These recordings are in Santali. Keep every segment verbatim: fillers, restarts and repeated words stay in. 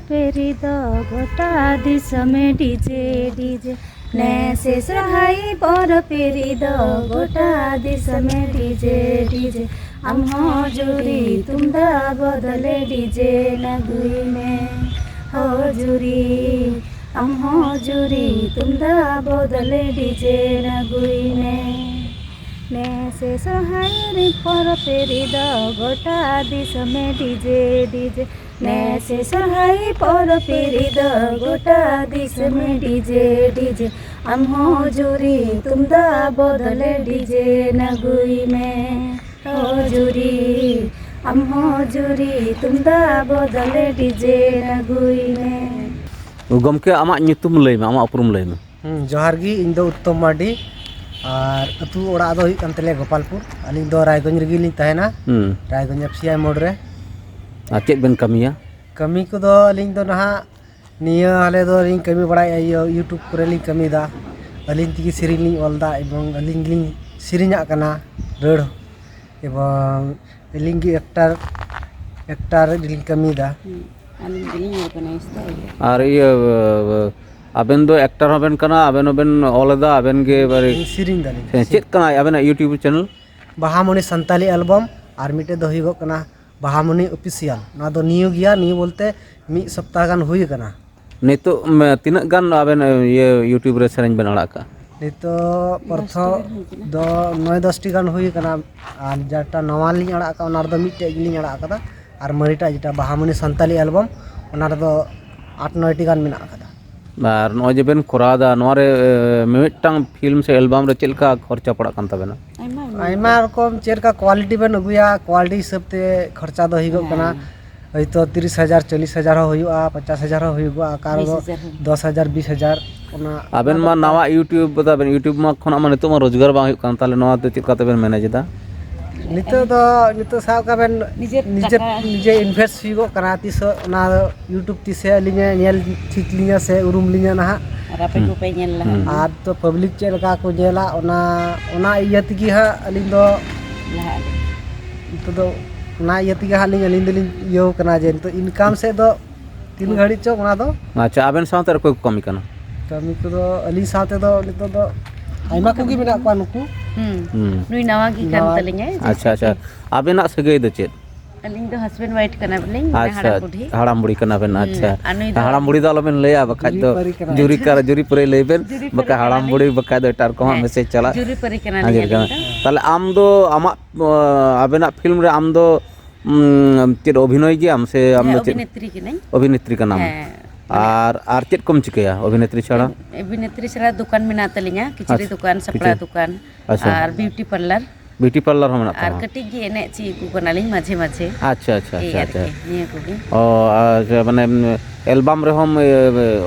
ᱯᱮᱨᱤ ᱫᱚ ᱜᱚᱴᱟ ᱫᱤᱥᱚᱢᱮ ᱰᱤᱡᱮ ᱰᱤᱡᱮ, ᱱᱮᱥᱮ ᱥᱚᱨᱦᱟᱭ ᱯᱚᱨᱚᱵᱽ ᱯᱮᱨᱤ ᱫᱚ ᱜᱚᱴᱟ ᱫᱤᱥᱚᱢᱮ ᱰᱤᱡᱮ ᱰᱤᱡᱮ᱾ ᱟᱢ ᱦᱚᱸ ᱡᱩᱨᱤ ᱛᱩᱢᱫᱟᱜ ᱵᱚᱫᱚᱞᱮ ᱰᱤᱡᱮ ᱱᱟᱹᱜᱩᱭ ᱢᱮ᱾ ᱦᱚ ᱡᱩᱨᱤ, ᱟᱢ ᱦᱚᱸ ᱡᱩᱨᱤ ᱛᱩᱢᱫᱟᱜ ᱵᱚᱫᱚᱞᱮ ᱰᱤᱡᱮ ᱱᱟᱹᱜᱩᱭ ᱢᱮ᱾ ᱱᱮᱥᱮ ᱥᱚᱨᱦᱟᱭ ᱨᱮ ᱯᱚᱨᱚᱵᱽ ᱯᱮᱨᱤ ᱫᱚ ᱜᱚᱴᱟ ᱫᱤᱥᱚᱢᱮ ᱰᱤᱡᱮ ᱰᱤᱡᱮ᱾ ᱱᱮᱥᱮ ᱥᱚᱨᱦᱟᱭ ᱯᱚᱨᱚᱵᱽ ᱯᱮᱨᱤ ᱫᱚ ᱜᱚᱴᱟ ᱫᱤᱥᱚᱢᱮ ᱰᱤᱡᱮ ᱰᱤᱡᱮ᱾ ᱟᱢ ᱦᱚᱸ ᱡᱩᱨᱤ ᱛᱩᱢᱫᱟᱜ ᱵᱚᱫᱚᱞᱮ ᱰᱤᱡᱮ ᱱᱟᱹᱜᱩᱭ ᱢᱮ᱾ ᱦᱚ ᱡᱩᱨᱤ, ᱟᱢ ᱦᱚᱸ ᱡᱩᱨᱤ ᱛᱩᱢᱫᱟᱜ ᱵᱚᱫᱚᱞᱮ ᱰᱤᱡᱮ ᱱᱟᱹᱜᱩᱭ ᱢᱮ᱾ ᱜᱚᱢᱠᱮ, ᱟᱢᱟᱜ ᱧᱩᱛᱩᱢ ᱞᱟᱹᱭ ᱢᱮ, ᱟᱢᱟᱜ ᱩᱯᱨᱩᱢ ᱞᱟᱹᱭ ᱢᱮ᱾ ᱦᱩᱸ, ᱡᱚᱦᱟᱨ ᱜᱮ, ᱤᱧ ᱫᱚ ᱩᱛᱛᱚᱢ ᱢᱟᱨᱰᱤ᱾ ᱟᱨ ᱟᱹᱛᱩ ᱚᱲᱟᱜ ᱫᱚ ᱦᱩᱭᱩᱜ ᱠᱟᱱ ᱛᱟᱞᱮᱭᱟ ᱜᱳᱯᱟᱞᱯᱩᱨ᱾ ᱟᱹᱞᱤᱧ ᱫᱚ ᱨᱟᱭᱜᱚᱸᱡᱽ ᱨᱮᱜᱮ ᱞᱤᱧ ᱛᱟᱦᱮᱱᱟ᱾ ᱦᱩᱸ᱾ ᱨᱟᱭᱜᱚᱸᱡᱽ ᱮᱯᱷ ᱥᱤ ᱟᱭ ᱢᱳᱲ ᱨᱮ᱾ ᱟᱨ ᱪᱮᱫ ᱵᱮᱱ ᱠᱟᱹᱢᱤᱭᱟ? ᱠᱟᱹᱢᱤ ᱠᱚᱫᱚ ᱟᱹᱞᱤᱧ ᱫᱚ ᱱᱟᱦᱟᱜ ᱱᱤᱭᱟᱹ ᱟᱞᱮ ᱫᱚ ᱞᱤᱧ ᱠᱟᱹᱢᱤ ᱵᱟᱲᱟᱭᱮᱫᱼᱟ, ᱤᱭᱟᱹ, YouTube ᱠᱚᱨᱮ ᱞᱤᱧ ᱠᱟᱹᱢᱤᱭᱮᱫᱟ᱾ ᱟᱹᱞᱤᱧ ᱛᱮᱜᱮ ᱥᱮᱨᱮᱧ ᱞᱤᱧ ᱚᱞᱫᱟ ᱮᱵᱚᱝ ᱟᱹᱞᱤᱧ ᱜᱮᱞᱤᱧ ᱥᱮᱨᱮᱧᱟᱜ ᱠᱟᱱᱟ ᱨᱟᱹᱲ᱾ ᱮᱵᱚᱝ ᱟᱹᱞᱤᱧ ᱜᱮ ᱮᱠᱴᱟᱨ, ᱮᱠᱴᱟᱨ ᱨᱮᱞᱤᱧ ᱠᱟᱹᱢᱤᱭᱮᱫᱟ᱾ ᱦᱩᱸ, ᱟᱹᱞᱤᱧ ᱜᱮᱞᱤᱧ ᱚᱨᱜᱟᱱᱟᱭᱤᱡᱽ ᱫᱟ᱾ ᱟᱨ ᱤᱭᱟᱹ, ᱟᱵᱮᱱ ᱫᱚ ᱮᱠᱴᱟᱨ ᱦᱚᱸᱵᱮᱱ ᱠᱟᱱᱟ, ᱟᱵᱮᱱ ᱦᱚᱸᱵᱮᱱ ᱚᱞ ᱮᱫᱟ, ᱟᱵᱮᱱ ᱜᱮ ᱵᱟᱨᱮ-, ᱤᱧ ᱥᱮᱨᱮᱧ ᱫᱟᱞᱤᱧ᱾ ᱦᱮᱸ, ᱪᱮᱫ ᱠᱟᱱᱟ ᱟᱵᱮᱱᱟᱜ YouTube ᱪᱮᱱᱮᱞ? ᱵᱟᱦᱟᱢᱚᱱᱤ ᱥᱟᱱᱛᱟᱞᱤ ᱮᱞᱵᱟᱢ, ᱟᱨ ᱢᱤᱫᱴᱮᱡ ᱫᱚ ᱦᱩᱭᱩᱜᱚᱜ ᱠᱟᱱᱟ ᱵᱟᱦᱟᱢᱚᱱᱤ ᱚᱯᱷᱤᱥᱤᱭᱟᱞ᱾ ᱱᱚᱣᱟ ᱫᱚ ᱱᱤᱭᱩ ᱜᱮᱭᱟ, ᱱᱤᱭᱩ ᱵᱚᱞᱛᱮ ᱢᱤᱫ ᱥᱚᱯᱛᱟᱦ ᱜᱟᱱ ᱦᱩᱭ ᱟᱠᱟᱱᱟ᱾ ᱱᱤᱛᱚᱜ, ᱢᱮ, ᱛᱤᱱᱟᱹᱜ ᱜᱟᱱ ᱟᱵᱮᱱ, ᱤᱭᱟᱹ, YouTube ᱨᱮ ᱥᱮᱨᱮᱧ ᱵᱮᱱ ᱟᱲᱟᱜ ᱠᱟᱜᱼᱟ? ᱱᱤᱛᱚᱜ ᱯᱨᱚᱛᱷᱚᱢ ᱫᱚᱥᱴᱤ ᱜᱟᱱ ᱦᱩᱭ ᱟᱠᱟᱱᱟ᱾ ᱫᱚ ᱱᱚᱭ ᱫᱚᱥᱴᱤ ᱜᱟᱱ ᱦᱩᱭ ᱟᱠᱟᱱᱟ, ᱟᱨ ᱡᱮᱴᱟ ᱱᱟᱣᱟ ᱞᱤᱧ ᱟᱲᱟᱜ ᱟᱠᱟᱫ, ᱚᱱᱟ ᱨᱮᱫᱚ ᱢᱤᱫᱴᱮᱡ ᱜᱮᱞᱤᱧ ᱟᱲᱟᱜ ᱟᱠᱟᱫᱟ᱾ ᱟᱨ ᱢᱟᱨᱮᱴᱟᱜ, ᱡᱮᱴᱟ ᱵᱟᱦᱟᱢᱚᱱᱤ ᱥᱟᱱᱛᱟᱞᱤ ᱮᱞᱵᱟᱢ, ᱚᱱᱟ ᱨᱮᱫᱚ ᱟᱴ ᱱᱚᱭᱴᱤ ᱜᱟᱱ ᱢᱮᱱᱟᱜ ᱟᱠᱟᱫᱟ᱾ ᱟᱨ ᱱᱚᱜᱼᱚᱭ ᱡᱮ ᱵᱮᱱ ᱠᱚᱨᱟᱣ ᱮᱫᱟ, ᱱᱚᱣᱟ ᱨᱮ, ᱮ, ᱢᱤᱢᱤᱫᱴᱟᱝ ᱯᱷᱤᱞᱢ ᱥᱮ ᱮᱞᱵᱟᱢ ᱨᱮ ᱪᱮᱫ ᱞᱮᱠᱟ ᱠᱷᱚᱨᱪᱟ ᱯᱟᱲᱟᱜ ᱠᱟᱱ ᱛᱟᱵᱮᱱᱟ? ᱟᱭᱢᱟ, ᱟᱭᱢᱟ᱾ ᱟᱭᱢᱟ ᱨᱚᱠᱚᱢ, ᱪᱮᱫ ᱞᱮᱠᱟ ᱠᱳᱣᱟᱞᱤᱴᱤ ᱵᱮᱱ ᱟᱹᱜᱩᱭᱟ, ᱠᱳᱣᱟᱞᱤᱴᱤ ᱦᱤᱥᱟᱹᱵ ᱛᱮ ᱠᱷᱚᱨᱪᱟ ᱫᱚ ᱦᱩᱭᱩᱜᱚᱜ ᱠᱟᱱᱟ᱾ ᱦᱮᱸ᱾ ᱦᱚᱭᱛᱳ ᱛᱤᱨᱤᱥ ᱦᱟᱡᱟᱨ, ᱪᱚᱞᱞᱤᱥ ᱦᱟᱡᱟᱨ ᱦᱚᱸ ᱦᱩᱭᱩᱜᱼᱟ, ᱯᱚᱧᱪᱟᱥ ᱦᱟᱡᱟᱨ ᱦᱚᱸ ᱦᱩᱭᱩᱜᱼᱟ, ᱚᱠᱟ ᱨᱮᱫᱚ ᱵᱤᱥ ᱦᱟᱡᱟᱨ ᱦᱚᱸ᱾ ᱫᱚᱥ ᱦᱟᱡᱟᱨ, ᱵᱤᱥ ᱦᱟᱡᱟᱨ, ᱚᱱᱟ ᱟᱵᱮᱱ ᱚᱱᱟ ᱢᱟ ᱫᱚ ᱱᱟᱣᱟ YouTube ᱛᱟᱵᱮᱱ, YouTube ᱢᱟ ᱠᱷᱚᱱᱟᱜ ᱢᱟ ᱱᱤᱛᱚᱜ ᱢᱟ ᱨᱳᱡᱽᱜᱟᱨ ᱵᱟᱝ ᱦᱩᱭᱩᱜ ᱠᱟᱱ, ᱛᱟᱦᱚᱞᱮ ᱱᱚᱣᱟ ᱫᱚ ᱪᱮᱫ ᱞᱮᱠᱟ ᱛᱮᱵᱮᱱ ᱢᱮᱱᱮᱡᱽ ᱮᱫᱟ? ᱱᱤᱛᱚᱜ ᱫᱚ, ᱱᱤᱛᱚᱜ ᱥᱟᱵ ᱠᱟᱜ ᱵᱮᱱ, ᱱᱤᱡᱮ ᱱᱤᱡᱮ, ᱴᱟᱠᱟ᱾ ᱱᱤᱡᱮ ᱤᱱᱵᱷᱮᱥᱴ ᱦᱩᱭᱩᱜᱚᱜ ᱠᱟᱱᱟ, ᱛᱤᱥᱚᱜ ᱚᱱᱟ YouTube ᱛᱤᱥᱮ ᱟᱹᱞᱤᱧᱮ ᱧᱮᱞ ᱴᱷᱤᱠ ᱞᱤᱧᱟ ᱥᱮ ᱩᱨᱩᱢ ᱞᱤᱧᱟ ᱱᱟᱦᱟᱜ᱾ ᱟᱨ ᱟᱯᱮ ᱦᱩᱸ᱾ ᱠᱚᱯᱮ ᱧᱮᱞ ᱞᱟᱦᱟ᱾ ᱦᱩᱸ᱾ ᱟᱨ ᱛᱚ ᱯᱟᱵᱽᱞᱤᱠ ᱪᱮᱫ ᱞᱮᱠᱟ ᱠᱚ ᱧᱮᱞᱟ, ᱚᱱᱟ, ᱚᱱᱟ ᱤᱭᱟᱹ ᱛᱮᱜᱮ ᱦᱟᱸᱜ ᱟᱹᱞᱤᱧ ᱫᱚ ᱞᱟᱦᱟᱜ ᱟᱹᱞᱤᱧ᱾ ᱱᱤᱛᱚᱜ ᱫᱚ ᱚᱱᱟ ᱤᱭᱟᱹ ᱛᱮᱜᱮ ᱦᱟᱸᱜ ᱞᱤᱧ, ᱟᱹᱞᱤᱧ ᱫᱚᱞᱤᱧ ᱤᱭᱟᱹᱣ ᱠᱟᱱᱟ ᱡᱮ ᱱᱤᱛᱚᱜ ᱤᱱᱠᱟᱢ ᱥᱮᱫ ᱫᱚ ᱛᱤᱱ ᱜᱷᱟᱹᱲᱤᱡ ᱪᱚ ᱚᱱᱟ ᱫᱚ᱾ ᱟᱪᱪᱷᱟ, ᱟᱵᱮᱱ ᱥᱟᱶᱛᱮ ᱟᱨ ᱚᱠᱚᱭ ᱠᱚ ᱠᱟᱹᱢᱤ ᱠᱟᱱᱟ? ᱠᱟᱹᱢᱤ ᱠᱚᱫᱚ ᱟᱹᱞᱤᱧ ᱥᱟᱶ ᱛᱮᱫᱚ ᱱᱤᱛᱚᱜ ᱫᱚ ᱟᱭᱢᱟ ᱠᱚᱜᱮ ᱢᱮᱱᱟᱜ ᱠᱚᱣᱟ ᱱᱩᱠᱩ᱾ ᱦᱩᱸ᱾ ᱦᱩᱸ᱾ ᱱᱩᱭ ᱱᱟᱣᱟ ᱜᱮ ᱠᱟᱱ ᱱᱟᱣᱟ᱾ ᱛᱟᱹᱞᱤᱧᱟᱭ, ᱟᱪᱪᱷᱟ, ᱡᱟᱹᱥᱛᱤ᱾ ᱟᱪᱪᱷᱟ᱾ ᱟᱵᱮᱱᱟᱜ ᱥᱟᱹᱜᱟᱹᱭ ᱫᱚ ᱪᱮᱫ? ᱟᱹᱞᱤᱧ ᱫᱚ husband wife ᱠᱟᱱᱟ ᱵᱚᱞᱮ, ᱢᱟᱱᱮ ᱟᱪᱪᱷᱟ, ᱦᱟᱲᱟᱢ ᱵᱩᱰᱷᱤ᱾ ᱦᱟᱲᱟᱢ ᱵᱩᱲᱦᱤ ᱠᱟᱱᱟ ᱵᱮᱱ, ᱦᱩᱸ, ᱟᱪᱪᱷᱟ᱾ ᱟᱨ ᱱᱩᱭ ᱫᱚ ᱦᱟᱲᱟᱢ ᱵᱩᱲᱦᱤ ᱫᱚ ᱟᱞᱚᱵᱮᱱ ᱞᱟᱹᱭᱟ, ᱵᱟᱠᱷᱟᱡ ᱫᱚ ᱡᱩᱨᱤ ᱯᱟᱹᱨᱤ ᱠᱟᱱᱟ᱾ ᱡᱩᱨᱤ ᱠᱟᱨ-, ᱡᱩᱨᱤ ᱯᱟᱹᱨᱤ ᱞᱟᱹᱭ ᱵᱮᱱ, ᱡᱩᱨᱤ ᱯᱟᱹᱨᱤ ᱵᱟᱠᱷᱟᱡ ᱦᱟᱲᱟᱢ ᱠᱟᱱᱟᱞᱤᱧ᱾ ᱵᱩᱲᱦᱤ ᱵᱟᱠᱷᱟᱡ ᱫᱚ ᱮᱴᱟᱜ ᱨᱚᱠᱚᱢᱟᱜ ᱦᱮᱸ, message ᱪᱟᱞᱟᱜ᱾ ᱡᱩᱨᱤ ᱯᱟᱹᱨᱤ ᱠᱟᱱᱟᱞᱤᱧ ᱦᱮᱸ, ᱡᱩᱨᱤ ᱟᱹᱞᱤᱧ ᱠᱟᱱᱟ᱾ ᱫᱚ᱾ ᱛᱟᱦᱞᱮ ᱟᱢ ᱫᱚ ᱟᱢᱟᱜ, ᱟᱵᱮᱱᱟᱜ film ᱨᱮ ᱟᱢ ᱫᱚ, ᱩᱢ, ᱪᱮᱫ ᱚᱵᱷᱤᱱᱚᱭ ᱜᱮᱭᱟᱢ ᱥᱮ ᱟᱢ ᱦᱮᱸ, ᱫᱚ ᱪᱮᱫ? ᱚᱵᱷᱤᱱᱮᱛᱨᱤ ᱠᱟᱹᱱᱟᱹᱧ᱾ ᱚᱵᱷᱤᱱᱮᱛᱨᱤ ᱠᱟᱱᱟᱢ᱾ ᱦᱮᱸ, ᱢᱟᱱᱮ ᱟᱨ, ᱟᱨ ᱪᱮᱫ ᱠᱚᱢ ᱪᱤᱠᱟᱹᱭᱟ ᱚᱵᱷᱤᱱᱮᱛᱨᱤ ᱪᱷᱟᱲᱟ? ᱚᱵᱷᱤᱱᱮᱛᱨᱤ ᱪᱷᱟᱲᱟ ᱫᱚᱠᱟᱱ ᱢᱮᱱᱟᱜ ᱛᱟᱹᱞᱤᱧᱟ, ᱠᱤᱪᱨᱤ ᱟᱪᱪᱷᱟ, ᱫᱚᱠᱟᱱ, ᱥᱟᱯᱲᱟ ᱠᱤᱪᱨᱤ᱾ ᱫᱚᱠᱟᱱ, ᱟᱪᱪᱷᱟ᱾ ᱟᱨ beauty parlour᱾ Beauty parlour ᱦᱚᱸ ᱢᱮᱱᱟᱜ ᱟᱨ ᱛᱟᱢᱟ? ᱠᱟᱹᱴᱤᱡ ᱜᱮ ᱮᱱᱮᱡ ᱪᱮᱫ ᱟᱠᱚ ᱠᱟᱱᱟᱞᱤᱧ ᱢᱟᱡᱷᱮ ᱢᱟᱡᱷᱮ᱾ ᱟᱪᱪᱷᱟ, ᱟᱪᱪᱷᱟ, ᱮᱭ ᱟᱪᱪᱷᱟ, ᱟᱪᱪᱷᱟ᱾ ᱟᱨᱠᱤ, ᱱᱤᱭᱟᱹ ᱠᱚᱜᱮ᱾ ᱚ, ᱟᱪᱪᱷᱟ, ᱢᱟᱱᱮ, ᱩᱢ, album ᱨᱮᱦᱚᱸᱢ, ᱮ,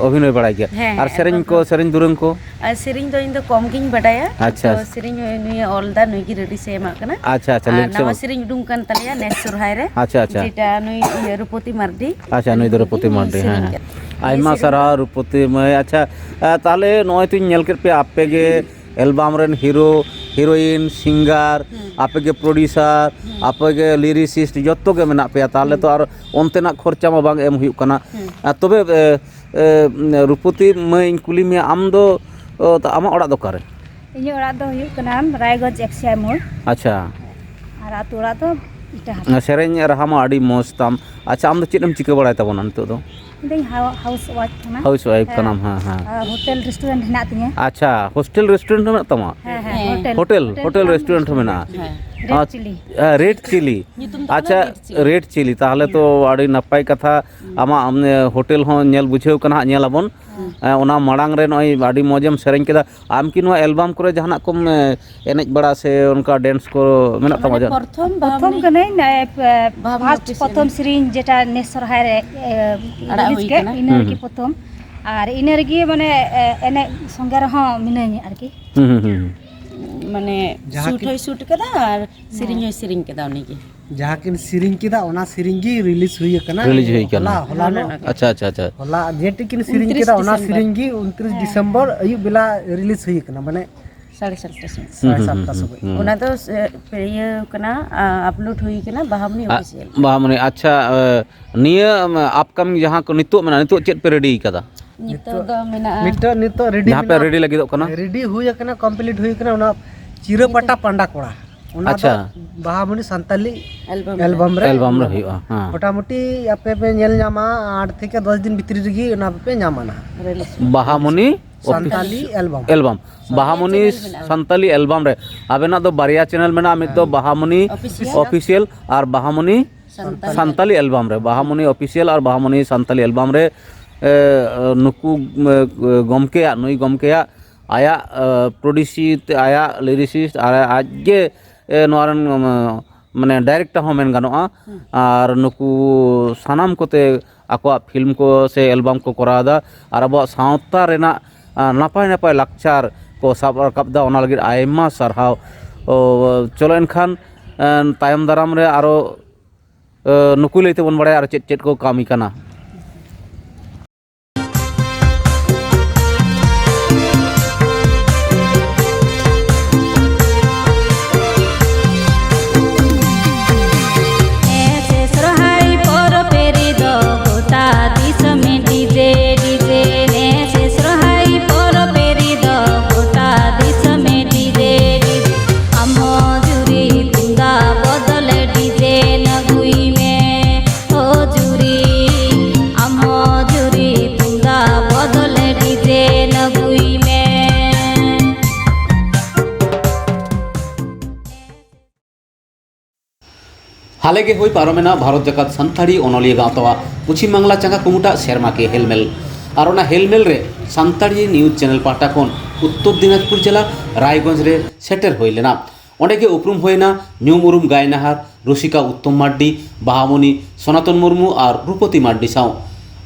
ᱚᱵᱷᱤᱱᱚᱭ ᱵᱟᱲᱟᱭ ᱜᱮᱭᱟ? ᱦᱮᱸ, ᱟᱨ ᱦᱮᱸ, ᱥᱮᱨᱮᱧ album ᱠᱚ, ᱨᱮ᱾ ᱥᱮᱨᱮᱧ ᱫᱩᱨᱟᱹᱝ ᱠᱚ? ᱟᱨ ᱥᱮᱨᱮᱧ ᱫᱚ ᱤᱧ ᱫᱚ ᱠᱚᱢ ᱜᱤᱧ ᱵᱟᱰᱟᱭᱟ᱾ ᱟᱪᱪᱷᱟ᱾ ᱛᱚ, ᱥᱮᱨᱮᱧ ᱦᱚᱸ ᱱᱩᱭᱮ ᱚᱞ ᱫᱟ, ᱱᱩᱭ ᱜᱮ lyrics ᱮ ᱮᱢᱟᱜ ᱠᱟᱱᱟ᱾ ᱟᱪᱪᱷᱟ, ᱟᱪᱪᱷᱟ, ᱟᱨ lyrics ᱮ ᱱᱟᱣᱟ ᱮᱢᱟᱜ᱾ ᱥᱮᱨᱮᱧ ᱩᱰᱩᱝ ᱠᱟᱱ ᱛᱟᱞᱮᱭᱟ ᱱᱮᱥ ᱥᱚᱨᱦᱟᱭ ᱨᱮ᱾ ᱟᱪᱪᱷᱟ, ᱟᱪᱪᱷᱟ᱾ ᱡᱮᱴᱟ ᱱᱩᱭ, ᱤᱭᱟᱹ, ᱨᱩᱯᱚᱛᱤ ᱢᱟᱨᱰᱤ᱾ ᱟᱪᱪᱷᱟ, ᱱᱩᱭ ᱫᱚ ᱨᱩᱯᱚᱛᱤ ᱢᱟᱨᱰᱤ, ᱥᱮᱨᱮᱧ ᱦᱮᱸ᱾ ᱠᱟᱫᱟ᱾ ᱟᱭᱢᱟ ᱱᱩᱭ ᱥᱮᱨᱮᱧ ᱥᱟᱨᱦᱟᱣ, ᱠᱟᱫᱟ᱾ ᱨᱩᱯᱚᱛᱤ ᱢᱟᱹᱭ᱾ ᱟᱪᱪᱷᱟ, ᱟ, ᱛᱟᱦᱞᱮ ᱱᱚᱜᱼᱚᱭ ᱛᱚᱧ ᱧᱮᱞ ᱠᱮᱫ ᱯᱮᱭᱟ, ᱟᱯᱮ ᱜᱮ album ᱨᱮᱱ hero, heroine, singer, ᱦᱩᱸ᱾ ᱟᱯᱮ ᱜᱮ producer, ᱦᱩᱸ᱾ ᱟᱯᱮ ᱜᱮ lyricist, ᱡᱚᱛᱚ ᱜᱮ ᱢᱮᱱᱟᱜ ᱯᱮᱭᱟ, ᱛᱟᱦᱞᱮ ᱦᱩᱸ᱾ ᱛᱚ ᱟᱨ ᱚᱱᱛᱮᱱᱟᱜ ᱠᱷᱚᱨᱪᱟ ᱢᱟ ᱵᱟᱝ ᱮᱢ ᱦᱩᱭᱩᱜ ᱠᱟᱱᱟ᱾ ᱦᱩᱸ᱾ ᱟ, ᱛᱚᱵᱮ, ᱮ, ᱮ, ᱨᱩᱯᱚᱛᱤ ᱢᱟᱹᱭ, ᱤᱧ ᱠᱩᱞᱤ ᱢᱮᱭᱟ, ᱟᱢ ᱫᱚ, ᱚ, ᱛᱟ-, ᱟᱢᱟᱜ ᱚᱲᱟᱜ ᱫᱚ ᱚᱠᱟᱨᱮ? ᱤᱧᱟᱹᱜ ᱚᱲᱟᱜ ᱫᱚ ᱦᱩᱭᱩᱜ ᱠᱟᱱᱟ ᱨᱟᱭᱜᱚᱸᱡᱽ ᱮᱯᱥᱤᱟᱭ ᱢᱳᱲ᱾ ᱟᱪᱪᱷᱟ᱾ ᱟᱨ ᱟᱹᱛᱩ ᱚᱲᱟᱜ ᱫᱚ ᱤᱴᱟᱹᱦᱟᱴ᱾ ᱥᱮᱨᱮᱧ ᱨᱟᱦᱟ ᱢᱟ ᱟᱹᱰᱤ ᱢᱚᱡᱽ ᱛᱟᱢ᱾ ᱟᱪᱪᱷᱟ, ᱟᱢ ᱫᱚ ᱪᱮᱫ ᱮᱢ ᱪᱤᱠᱟᱹ ᱵᱟᱲᱟᱭ ᱛᱟᱵᱚᱱᱟ ᱱᱤᱛᱚᱜ ᱫᱚ? ᱤᱧ ᱫᱚᱧ ᱦᱟᱣ-, house wife ᱠᱟᱱᱟ᱾ House wife ᱦᱮᱸ᱾ ᱠᱟᱱᱟᱢ, ᱦᱮᱸ, ᱦᱮᱸ᱾ ᱟᱨ hotel restaurant ᱦᱮᱱᱟᱜ ᱛᱤᱧᱟᱹ᱾ ᱟᱪᱪᱷᱟ, hostel restaurant ᱦᱚᱸ ᱢᱮᱱᱟᱜ ᱛᱟᱢᱟ? ᱦᱮᱸ, ᱦᱮᱸ, ᱦᱮᱸ᱾ Hotel, hotel, hotel hotel ᱠᱟᱱᱟ᱾ Restaurant ᱦᱚᱸ ᱢᱮᱱᱟᱜᱼᱟ? ᱦᱮᱸ᱾ Red ᱟᱪ-, Chilli᱾ ᱦᱮᱸ, Red Chilli᱾ ᱧᱩᱛᱩᱢ ᱫᱚ ᱠᱟᱱᱟ ᱟᱪᱪᱷᱟ, Red Chilli᱾ Red Chilli, ᱛᱟᱦᱞᱮ ᱛᱚ ᱦᱮᱸ᱾ ᱟᱹᱰᱤ ᱱᱟᱯᱟᱭ ᱠᱟᱛᱷᱟ᱾ ᱦᱩᱸ᱾ ᱟᱢᱟᱜ, ᱟᱢ, ᱮ, hotel ᱦᱚᱸ ᱧᱮᱞ ᱵᱩᱡᱷᱟᱹᱣ ᱠᱟᱱᱟ ᱦᱟᱸᱜ, ᱧᱮᱞ ᱟᱵᱚᱱ᱾ ᱦᱮᱸ᱾ ᱮ, ᱚᱱᱟ ᱢᱟᱲᱟᱝ ᱨᱮ ᱱᱚᱜᱼᱚᱭ ᱟᱹᱰᱤ ᱢᱚᱡᱽ ᱮᱢ ᱥᱮᱨᱮᱧ ᱠᱮᱫᱟ᱾ ᱟᱢ ᱠᱤ ᱱᱚᱣᱟ album ᱠᱚᱨᱮ ᱡᱟᱦᱟᱱᱟᱜ ᱠᱚᱢ, ᱮ, ᱮᱱᱮᱡ ᱵᱟᱲᱟ ᱥᱮ ᱚᱱᱠᱟ dance ᱠᱚ ᱢᱮᱱᱟᱜ ᱛᱟᱢᱟ ᱢᱟᱱᱮ ᱡᱟᱦᱟᱱᱟᱜ? ᱯᱨᱚᱛᱷᱚᱢ ᱯᱨᱚᱛᱷᱚᱢ ᱵᱷᱟᱵᱽᱱᱤ᱾ ᱠᱟᱹᱱᱟᱹᱧ, ᱱᱚᱜᱼᱚᱭ, ᱯᱮ-, ᱵᱷᱟᱵᱽᱱᱤ first office ᱯᱨᱚᱛᱷᱚᱢ ᱨᱮ᱾ ᱥᱮᱨᱮᱧ ᱡᱮᱴᱟ ᱱᱮᱥ ᱥᱚᱨᱦᱟᱭ ᱨᱮ, ᱮ, ᱟᱲᱟᱜ release ᱦᱩᱭ ᱠᱮᱫ, ᱠᱟᱱᱟ᱾ ᱤᱱᱟᱹ ᱦᱩᱸ, ᱨᱮᱜᱮ ᱦᱩᱸ᱾ ᱯᱨᱚᱛᱷᱚᱢ᱾ ᱟᱨ ᱤᱱᱟᱹ ᱨᱮᱜᱮ ᱢᱟᱱᱮ, ᱮ, ᱮᱱᱮᱡ ᱥᱚᱸᱜᱮ ᱨᱮᱦᱚᱸ ᱢᱤᱱᱟᱹᱧᱟ ᱟᱨᱠᱤ᱾ ᱦᱩᱸ, ᱦᱩᱸ, ᱦᱩᱸ, ᱦᱩᱸ᱾ ᱢᱟᱱᱮ ᱡᱟᱦᱟᱸ shoot ᱠᱤ ᱦᱚᱸᱭ shoot ᱠᱟᱫᱟ ᱟᱨ ᱥᱮᱨᱮᱧ ᱦᱮᱸ᱾ ᱦᱚᱸᱭ ᱥᱮᱨᱮᱧ ᱠᱟᱫᱟ ᱩᱱᱤᱜᱮ᱾ ᱡᱟᱦᱟᱸ ᱠᱤᱱ ᱥᱮᱨᱮᱧ ᱠᱮᱫᱟ, ᱚᱱᱟ ᱥᱮᱨᱮᱧ ᱜᱮ release ᱦᱩᱭ ᱟᱠᱟᱱᱟ᱾ Release ᱦᱩᱭ ᱟᱠᱟᱱᱟ᱾ ᱦᱚᱞᱟ, ᱦᱚᱞᱟᱱᱚᱜ᱾ ᱦᱚᱞᱟᱱᱚᱜ᱾ ᱟᱪᱪᱷᱟ, ᱟᱪᱪᱷᱟ, ᱟᱪᱪᱷᱟ᱾ ᱦᱚᱞᱟ ᱡᱮᱴᱤ ᱠᱤᱱ ᱥᱮᱨᱮᱧ ᱩᱱᱛᱨᱤᱥ ᱠᱮᱫᱟ, ᱚᱱᱟ ᱰᱤᱥᱮᱢᱵᱚᱨ᱾ ᱥᱮᱨᱮᱧ ᱜᱮ ᱩᱱᱛᱨᱤᱥ ᱦᱮᱸ᱾ ᱰᱤᱥᱮᱢᱵᱚᱨ ᱟᱹᱭᱩᱵ ᱵᱮᱞᱟ release ᱦᱩᱭ ᱟᱠᱟᱱᱟ᱾ ᱢᱟᱱᱮ, ᱥᱟᱲᱮ ᱥᱟᱛᱴᱟ ᱥᱚᱢᱚᱭ᱾ ᱦᱩᱸ, ᱥᱟᱲᱮ ᱦᱩᱸ, ᱥᱟᱛᱴᱟ ᱦᱩᱸ, ᱥᱚᱢᱚᱭ᱾ ᱦᱩᱸ᱾ ᱚᱱᱟ ᱫᱚ ᱥᱮ, ᱯᱮ-, ᱤᱭᱟᱹ ᱠᱟᱱᱟ, ᱟ, ᱟᱯᱞᱳᱰ ᱦᱩᱭ ᱠᱟᱱᱟ ᱵᱟᱦᱟᱢᱩᱱᱤ ᱟ-, ᱚᱯᱷᱤᱥᱤᱭᱟᱞ᱾ ᱵᱟᱦᱟᱢᱩᱱᱤ, ᱟᱪᱪᱷᱟ, ᱮ, ᱱᱤᱭᱟᱹ, ᱟᱢ, ᱟᱯᱠᱟᱢᱤᱝ ᱡᱟᱦᱟᱸ ᱠᱚ ᱱᱤᱛᱚᱜ ᱢᱮᱱᱟᱜᱼᱟ, ᱱᱤᱛᱚᱜ ᱪᱮᱫ ᱯᱮ ᱨᱮᱰᱤ ᱠᱟᱫᱟ? ᱱᱤᱛᱚᱜ ᱫᱚ ᱢᱮᱱᱟᱜᱼᱟ᱾ ᱱᱤᱛᱚᱜ, ᱱᱤᱛᱚᱜ ᱨᱮᱰᱤ ᱡᱟᱦᱟᱸ ᱯᱮ ᱢᱮᱱᱟᱜᱼᱟ᱾ ᱨᱮᱰᱤ ᱞᱟᱹᱜᱤᱫᱚᱜ ᱠᱟᱱᱟ? ᱨᱮᱰᱤ ᱦᱩᱭ ᱟᱠᱟᱱᱟ, ᱠᱚᱢᱯᱞᱤᱴ ᱦᱩᱭ ᱟᱠᱟᱱᱟ, ᱚᱱᱟ ᱪᱤᱨᱟᱹᱯᱟᱴᱟ ᱯᱟᱸᱰᱟ ᱠᱚᱲᱟ᱾ ᱚᱱᱟ ᱫᱚ ᱟᱪᱪᱷᱟ᱾ ᱵᱟᱦᱟᱢᱩᱱᱤ ᱥᱟᱱᱛᱟᱞᱤ ᱮᱞᱵᱟᱢ ᱨᱮ᱾ ᱮᱞᱵᱟᱢ ᱨᱮ᱾ ᱮᱞᱵᱟᱢ ᱨᱮ ᱦᱩᱭᱩᱜᱼᱟ, ᱦᱮᱸ᱾ ᱢᱚᱴᱟᱢᱩᱴᱤ ᱟᱯᱮ ᱯᱮ ᱧᱮᱞ ᱧᱟᱢᱟ, ᱟᱴ ᱛᱷᱮᱠᱮ ᱫᱚᱥ ᱫᱤᱱ ᱵᱷᱤᱛᱨᱤ ᱨᱮᱜᱮ ᱚᱱᱟ ᱯᱮ ᱧᱟᱢᱟ ᱱᱟᱦᱟᱜ᱾ Release. Bahamuni Santali office-, album. Album. Bahamuni channel ᱢᱮᱱᱟᱜᱼᱟ᱾ ᱥᱟᱱᱛᱟᱞᱤ ᱮᱞᱵᱟᱢ ᱨᱮ᱾ ᱟᱵᱮᱱᱟᱜ ᱫᱚ ᱵᱟᱨᱭᱟ ᱪᱮᱱᱮᱞ ᱢᱮᱱᱟᱜᱼᱟ, ᱢᱤᱫ ᱫᱚ ᱦᱮᱸ᱾ ᱵᱟᱦᱟᱢᱩᱱᱤ ᱚᱯᱷᱤᱥᱤᱭᱟᱞ᱾ ᱚᱯᱷᱤᱥᱤᱭᱟᱞ ᱟᱨ ᱵᱟᱦᱟᱢᱩᱱᱤ ᱥᱟᱱᱛᱟᱞᱤ᱾ ᱥᱟᱱᱛᱟᱞᱤ ᱮᱞᱵᱟᱢ ᱨᱮ᱾ ᱵᱟᱦᱟᱢᱩᱱᱤ ᱚᱯᱷᱤᱥᱤᱭᱟᱞ ᱟᱨ ᱵᱟᱦᱟᱢᱩᱱᱤ ᱥᱟᱱᱛᱟᱞᱤ ᱮᱞᱵᱟᱢ ᱨᱮ, ᱮ, ᱱᱩᱠᱩ, ᱮ, ᱜᱚᱢᱠᱮᱭᱟᱜ, ᱱᱩᱭ ᱜᱚᱢᱠᱮᱭᱟᱜ ᱟᱭᱟᱜ, ᱮ, ᱯᱨᱚᱰᱤᱭᱩᱥᱤᱝ ᱛᱮ, ᱟᱭᱟᱜ ᱞᱤᱨᱤᱥᱤᱥᱴ ᱟᱨ ᱟᱡ ᱜᱮ, ᱮ, ᱱᱚᱣᱟ ᱨᱮᱱ, ᱮ, ᱢᱟᱱᱮ ᱰᱟᱭᱨᱮᱠᱴᱟᱨ ᱦᱚᱸ ᱢᱮᱱ ᱜᱟᱱᱚᱜᱼᱟ᱾ ᱦᱩᱸ᱾ ᱟᱨ ᱱᱩᱠᱩ ᱥᱟᱱᱟᱢ ᱠᱚᱛᱮ ᱟᱠᱚᱣᱟᱜ ᱯᱷᱤᱞᱢ ᱠᱚ ᱥᱮ ᱮᱞᱵᱟᱢ ᱠᱚ ᱠᱚᱨᱟᱣ ᱮᱫᱟ ᱟᱨ ᱟᱵᱚᱣᱟᱜ ᱥᱟᱶᱛᱟ ᱨᱮᱱᱟᱜ, ᱟ, ᱱᱟᱯᱟᱭ ᱱᱟᱯᱟᱭ ᱞᱟᱠᱪᱟᱨ ᱠᱚ ᱥᱟᱵ ᱨᱟᱠᱟᱵ ᱮᱫᱟ, ᱚᱱᱟ ᱞᱟᱹᱜᱤᱫ ᱟᱭᱢᱟ ᱥᱟᱨᱦᱟᱣ᱾ ᱚ, ᱪᱚᱞᱚ ᱮᱱᱠᱷᱟᱱ, ᱮ, ᱛᱟᱭᱚᱢ ᱫᱟᱨᱟᱢ ᱨᱮ ᱟᱨᱚ, ᱮ, ᱱᱩᱠᱩ ᱞᱟᱹᱭ ᱛᱮᱵᱚᱱ ᱵᱟᱲᱟᱭᱟ ᱟᱨᱚ ᱪᱮᱫ ᱪᱮᱫ ᱠᱚ ᱠᱟᱹᱢᱤ ᱠᱟᱱᱟ᱾ ᱱᱮᱥᱮ ᱥᱚᱨᱦᱟᱭ ᱯᱚᱨᱚᱵᱽ ᱨᱮᱫᱚ ᱜᱚᱴᱟ ᱫᱤᱥᱚᱢᱮ ᱰᱤᱡᱮ, ᱰᱤᱡᱮ᱾ ᱱᱮᱥᱮ ᱥᱚᱨᱦᱟᱭ ᱯᱚᱨᱚᱵᱽ ᱨᱮᱫᱚ ᱜᱚᱴᱟ ᱫᱤᱥᱚᱢᱮ ᱰᱤᱡᱮ, ᱰᱤᱡᱮ᱾ ᱟᱢ ᱦᱚᱸ ᱡᱩᱨᱤ ᱛᱩᱢᱫᱟᱜ ᱵᱚᱫᱚᱞ ᱰᱤᱡᱮ ᱟᱹᱜᱩᱭ ᱢᱮ᱾ ᱦᱚᱡᱩᱨᱤ, ᱟᱢ ᱦᱚᱡᱩᱨᱤ, ᱛᱩᱢᱫᱟᱜ ᱵᱚᱫᱚᱞ ᱰᱤᱡᱮ ᱟᱹᱜᱩᱭ ᱢᱮ᱾ ᱦᱟᱞᱮ ᱜᱮ ᱦᱩᱭ ᱯᱟᱨᱚᱢᱮᱱᱟ ᱵᱷᱟᱨᱚᱛ ᱡᱟᱠᱟᱛ ᱥᱟᱱᱛᱟᱲᱤ ᱚᱱᱚᱞᱤᱭᱟᱹ ᱜᱟᱶᱛᱟᱣᱟᱜ ᱯᱚᱪᱷᱤᱢ ᱵᱟᱝᱞᱟ ᱪᱟᱸᱜᱟ ᱠᱩᱢᱩᱴᱟᱜ ᱥᱮᱨᱢᱟᱠᱤᱭᱟᱹ ᱦᱮᱞᱢᱮᱞ᱾ ᱟᱨ ᱚᱱᱟ ᱦᱮᱞᱢᱮᱞ ᱨᱮ ᱥᱟᱱᱛᱟᱲᱤ ᱱᱤᱭᱩᱡᱽ ᱪᱮᱱᱮᱞ ᱯᱟᱦᱴᱟ ᱠᱷᱚᱱ ᱩᱛᱛᱚᱨ ᱫᱤᱱᱟᱡᱽᱯᱩᱨ ᱡᱮᱞᱟ ᱨᱟᱭᱜᱚᱸᱡᱽ ᱨᱮ ᱥᱮᱴᱮᱨ ᱦᱩᱭ ᱞᱮᱱᱟ᱾ ᱚᱸᱰᱮ ᱜᱮ ᱩᱯᱨᱩᱢ ᱦᱩᱭᱮᱱᱟ ᱧᱩᱢ ᱩᱨᱩᱢ ᱜᱟᱭᱱᱟᱦᱟᱨ ᱨᱩᱥᱤᱠᱟ ᱩᱛᱛᱚᱢ ᱢᱟᱨᱰᱤ, ᱵᱟᱦᱟᱢᱩᱱᱤ ᱥᱚᱱᱟᱛᱚᱱ ᱢᱩᱨᱢᱩ ᱟᱨ ᱨᱩᱯᱚᱛᱤ ᱢᱟᱨᱰᱤ ᱥᱟᱶ᱾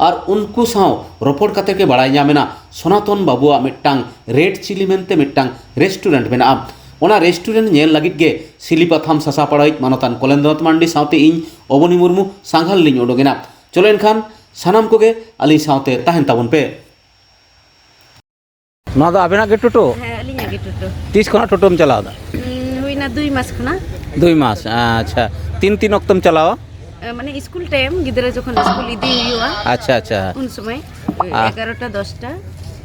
ᱟᱨ ᱩᱱᱠᱩ ᱥᱟᱶ ᱨᱚᱯᱚᱲ ᱠᱟᱛᱮ ᱜᱮ ᱵᱟᱲᱟᱭ ᱧᱟᱢᱮᱱᱟ ᱥᱚᱱᱟᱛᱚᱱ ᱵᱟᱵᱩᱣᱟᱜ ᱢᱤᱫᱴᱟᱝ ᱨᱮᱰ ᱪᱤᱞᱤ ᱢᱮᱱᱛᱮ ᱢᱤᱫᱴᱟᱝ ᱨᱮᱥᱴᱩᱨᱮᱱᱴ ᱢᱮᱱᱟᱜᱼᱟ᱾ ᱚᱱᱟ ᱨᱮᱥᱴᱩᱨᱮᱱᱴ ᱧᱮᱞ ᱞᱟᱹᱜᱤᱫ ᱜᱮ ᱥᱤᱞᱤᱯᱟᱛᱷᱟᱢ ᱥᱟᱥᱟ ᱯᱟᱲᱟᱣᱤᱡ ᱢᱟᱱᱚᱛᱟᱱ ᱠᱚᱞᱮᱱᱫᱨᱚᱱᱟᱛᱷ ᱢᱟᱱᱰᱤ ᱥᱟᱶᱛᱮ ᱤᱧ ᱚᱵᱚᱱᱤ ᱢᱩᱨᱢᱩ ᱥᱟᱸᱜᱷᱟᱨ ᱞᱤᱧ ᱩᱰᱩᱠᱮᱱᱟ᱾ ᱪᱚᱞᱚ ᱮᱱᱠᱷᱟᱱ ᱥᱟᱱᱟᱢ ᱠᱚᱜᱮ ᱟᱹᱞᱤᱧ ᱥᱟᱶᱛᱮ ᱛᱟᱦᱮᱱ ᱛᱟᱵᱚᱱ ᱯᱮ᱾ ᱱᱚᱣᱟ ᱫᱚ ᱟᱵᱮᱱᱟᱜ ᱜᱮ ᱴᱳᱴᱳ? ᱦᱮᱸ, ᱟᱹᱞᱤᱧᱟᱜ ᱜᱮ ᱴᱳᱴᱳ᱾ ᱛᱤᱥ ᱠᱷᱚᱱᱟᱜ ᱴᱳᱴᱳᱢ ᱪᱟᱞᱟᱣᱫᱟ? ᱩᱸ, ᱦᱩᱭᱱᱟ ᱫᱩᱭ ᱢᱟᱥ ᱠᱷᱚᱱᱟᱜ᱾ ᱫᱩᱭ ᱢᱟᱥ, ᱟᱪᱪᱷᱟ᱾ ᱛᱤᱱ ᱛᱤᱱ ᱚᱠᱛᱚᱢ ᱪᱟᱞᱟᱣᱟ? ᱮ, ᱢᱟᱱᱮ ᱥᱠᱩᱞ ᱴᱟᱭᱤᱢ, ᱜᱤᱫᱽᱨᱟᱹ ᱡᱚᱠᱷᱚᱱ ᱥᱠᱩᱞ ᱤᱫᱤ ᱦᱩᱭᱩᱜᱼᱟ, ᱟᱪᱪᱷᱟ, ᱟᱪᱪᱷᱟ᱾ ᱩᱱ ᱥᱚᱢᱚᱭ, ᱮ, ᱟ- ᱮᱜᱟᱨᱚᱴᱟ, ᱫᱚᱥᱴᱟ᱾